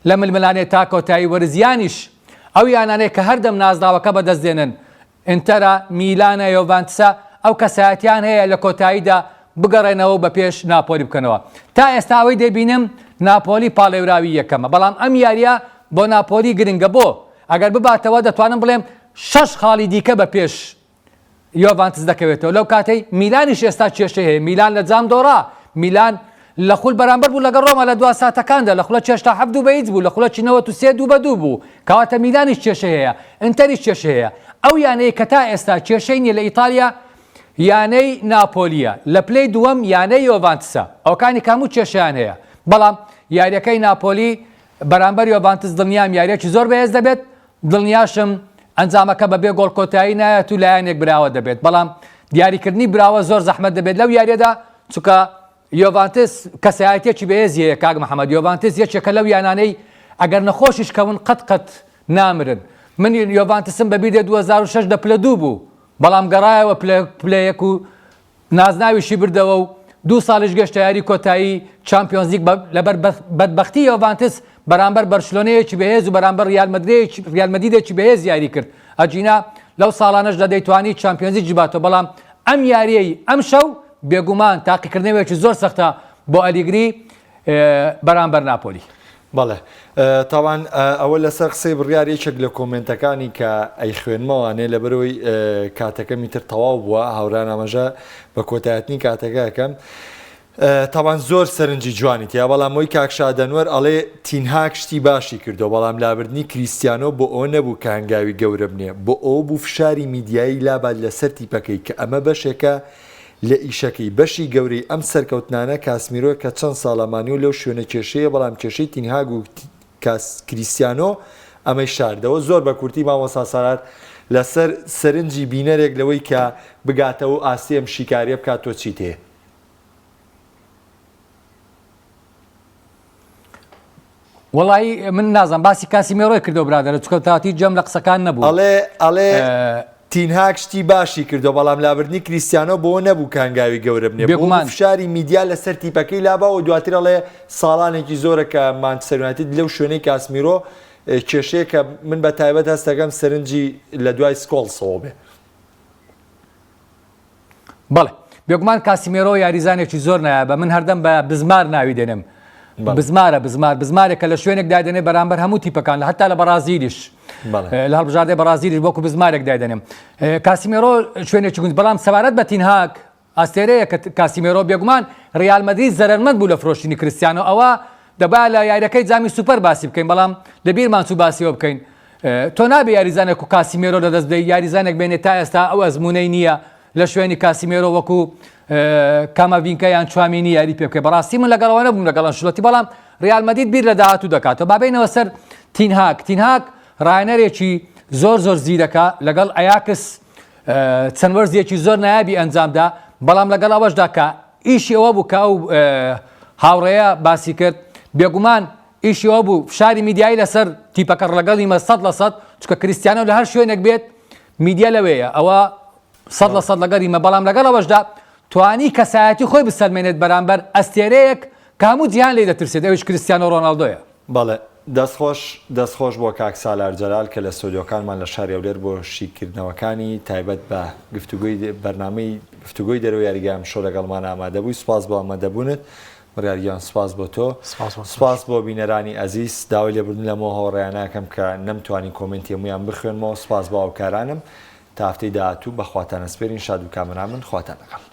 لە ململانێ تا کۆتایی وەرز یانیش ئەو یانانەی کە هەردەم نازناوەکە بەدەست دێنن ئینتەرە، میلانە، یۆڤانتسە ئەو کەسایەتیان هەیە لە کۆتاییدا بگەڕێنەوە و بەپێش ناپۆلی بکەنەوە. تا ئێستا ئەوەی دەیبینم ناپۆلی پاڵێوراوی یەکەمە بەڵام ئەم یارییە بۆ ناپۆلی گرنگە بۆ ئەگەر بباتەوە دەتوانم بڵێم شەش خاڵی دیکە بەپێش یۆڤانتس دەکەوێتەوە لەو کاتەی میلانیش ئێستا کێشەی هەیە میلان لە جام دۆڕا میلان لە خول بەرامبەر بوو لەگەڵ ڕۆما لە دوا ساتەکاندا لە خولە 67 دوو بە هیچ بوو لە خولەکی 93 دوو بە دوو بوو کەواتە میلانیش کێشەی هەیە ئینتەریش کێشەی هەیە ئەو یانەیە کە تا ئێستا کێشەی نییە لە ئیتالیا یانەی ناپۆلیە لە پلەی دووەم یانەی یۆڤانتسە ئەوکانی کە هەموو کێشەیان هەیە بەڵام یاریەکەی ناپۆلی بەرامبەر یۆڤانتس دڵنیام یاریەکی زۆر بەهێز دەبێت دڵنیاشم ئەنجامەکە بەبێ گۆڵ کۆتایی نایەت و لایەنێک براوە دەبێت، بەڵام دیاریکردنی براوە زۆر زەحمەت دەبێت لەو یارییەدا، چونکە یۆڤانتس کەسایەتییەکی بەهێزی هەیە کاک محەمەد، یۆڤانتس یەکێکە لەو یانانەی ئەگەر نەخۆشیش کەون قەت قەت نامرن، من یۆڤانتسم بەبیر دێت 2006 لە پلە دوو بوو، بەڵام گەڕایەوە پلە یەک و نازناویشی بردەوە و دوو ساڵیش گەشتە یاری کۆتایی چامپیۆنزلیگ لەبەر بەدبەختی یۆڤانتس بەرامبەر بەرشلۆنەیەکی بەهێز و بەرامبەر ریال مەدریدێکی بەهێز یاری کرد ئەگینا لەو ساڵانەشدا دەیتوانی چامپیۆنزلیگ بباتەوە بەڵام ئەم یاریەی ئەمشەو بێگومان تاقیکردنەوەیەکی زۆر سەختە بۆ ئەلیگری بەرامبەر ناپۆلی. بەڵێ تاوان ئەوە لەسەر قسەی بڕیار یەکێک لە کۆمێنتەکانی کە ئەیخوێنمەوانێ لەبەرەوەی کاتەکەمی تر تەواو بووە هاوران ئاماژە بە کۆتایەتنی کاتەکە ئەکەم تاوان زۆر سەرنجی جوانی تیا بەڵام ئەوی کاک شادەنوەر ئەڵێ تینهاک شتی باشی کردو بەڵام لابردنی کریستیانۆ بۆ ئەوە نەبوو کە هەنگاوی گەورە بنێ بۆ ئەوە بوو فشاری میدیایی لابات لەسەر تیپەکەی کە ئەمە بەشێکە لە ئیشەکەی، بەشی گەورەی ئەم سەرکەوتنانە کاسمیرۆیە کە چەند ساڵە مانیۆ لەو شوێنە کێشەیە بەڵام کێشەی تینهاگ و کریستیانۆ ئەمەی شاردەوە. زۆر بە کورتی مامۆستا سالار لەسەر سەرنجی بینەرێک لەوەی کە بگاتەوە و ئاستی ئەم شیکاریە بکات تۆ چیت هەیە؟ وەڵایی من نازانم باسی کاسیمێرۆی کردەوە برادەرە چونکە تاتی جەم لە قسەکان نەبوو. ئەڵێ ئەڵێ تینهاک شتی باشی کردوە بەڵام لابردنی کریستیانۆ بۆ نەبوو کە هەنگاوی گەورە بنێ بۆ بێگومان. فشاری میدیا لەسەر تیپەکەی لابا و دواتر ئەڵێ ساڵانێکی زۆرە کە مانچستەر یونایتد لەو شوێنەی کاسمیرۆ کێشەیە کە من بە تایبەت هەستەکەم سەرنجی لە دوای سکۆڵسەوە بێ. بەڵێ بێگومان کاسیمێرۆ یاریزانێکی زۆر نایابە من هەردەم بە بزمار ناوی دێنم بزمارە بزمار بزمارێکە لە شوێنێک دادەنێ بەرامبەر هەموو تیپەکان لە هەتا لە بەڕازیلیش لە هەڵبژاردەی بەڕازیلیش وەکو بزمارێک دایدەنێم کاسیمێرۆ شوێنێکی گونج بەڵام سەبارەت بە تینهاک ئەستێرەیە کە کاسیمێرۆ بێگومان ریال مەدرید زەرەرمەند بوو لە فرۆشتنی کریستیانۆ ئەوە دەبا لە یاریەکەی جامی سوپەر باسی بکەین بەڵام لە بیرمان چوو باسیەوە بکەین تۆ نابێ یاریزانێک و کاسیمێرۆ لەدەست بدەی یاریزانێک بێنێ تا ئێستا ئەو ئەزموونەی نییە لە شوێنی کاسیمێرۆ وەکو کاماڤینکە یان چوامینی یاری پێ بکەی بەڕاستی من لەگەڵەوە نەبووم لەگەڵ ئەنشلۆتی بەڵام ریال مەدرید بیر لە داهاتوو دەکاتەوە با بینەوە سەر تینهاک تینهاک ڕاهێنەرێکی زۆر زۆر زیرەکە لەگەڵ ئەیاکس چەند وەرزێکی زۆر نایابی ئەنجامدا بەڵام لەگەڵ ئەوەشدا کە ئیشی ئەوە بوو کە ئەو هاوڕێیە باسی کرد بێگومان ئیشی ئەوە بوو فشاری میدیایی لەسەر تیپەکە ڕلەگەڵیمە 100% چونکە کریستیانۆ لە هەر شوێنێک بێت میدیا لەوێیە ئەوە 100% لەگەڵیمە بەڵام لەگەڵ ئەوەشدا توانی کەسایەتی خۆی بسەلمێنێت بەرامبەر ئەستێرەیەک کە هەموو جیهان لێی دەترسێت ئەویش کریستیانۆ ڕۆناڵدۆیە. بەڵێ دەست خۆش دەست خۆش بۆ کاک سالار جەلال کە لە ستۆدیۆکانمان لە شاری هەولێر بۆ شیکردنەوەکانی تایبەت بە گفتوگۆی بەرنامەی گفتوگۆی دەرەوەی یاریگای ئەمشەو لەگەڵمان ئامادە بووی سوپاس بۆ ئامادەبوونت بڕیار گیان سوپاس بۆ تۆ سوپاس بۆ بینەرانی ئەزیز داوای لێبوردن لەمەوە هاوڕێیانە ئەکەم کە نەمتوانی کۆمێنتی هەموویان بخوێنمەوە سوپاس بۆ هاوکارانم تا هەفتەی داهاتوو بەخواتان ئەسپێرین شاد و کامەران بن خواتان لەگەڵ.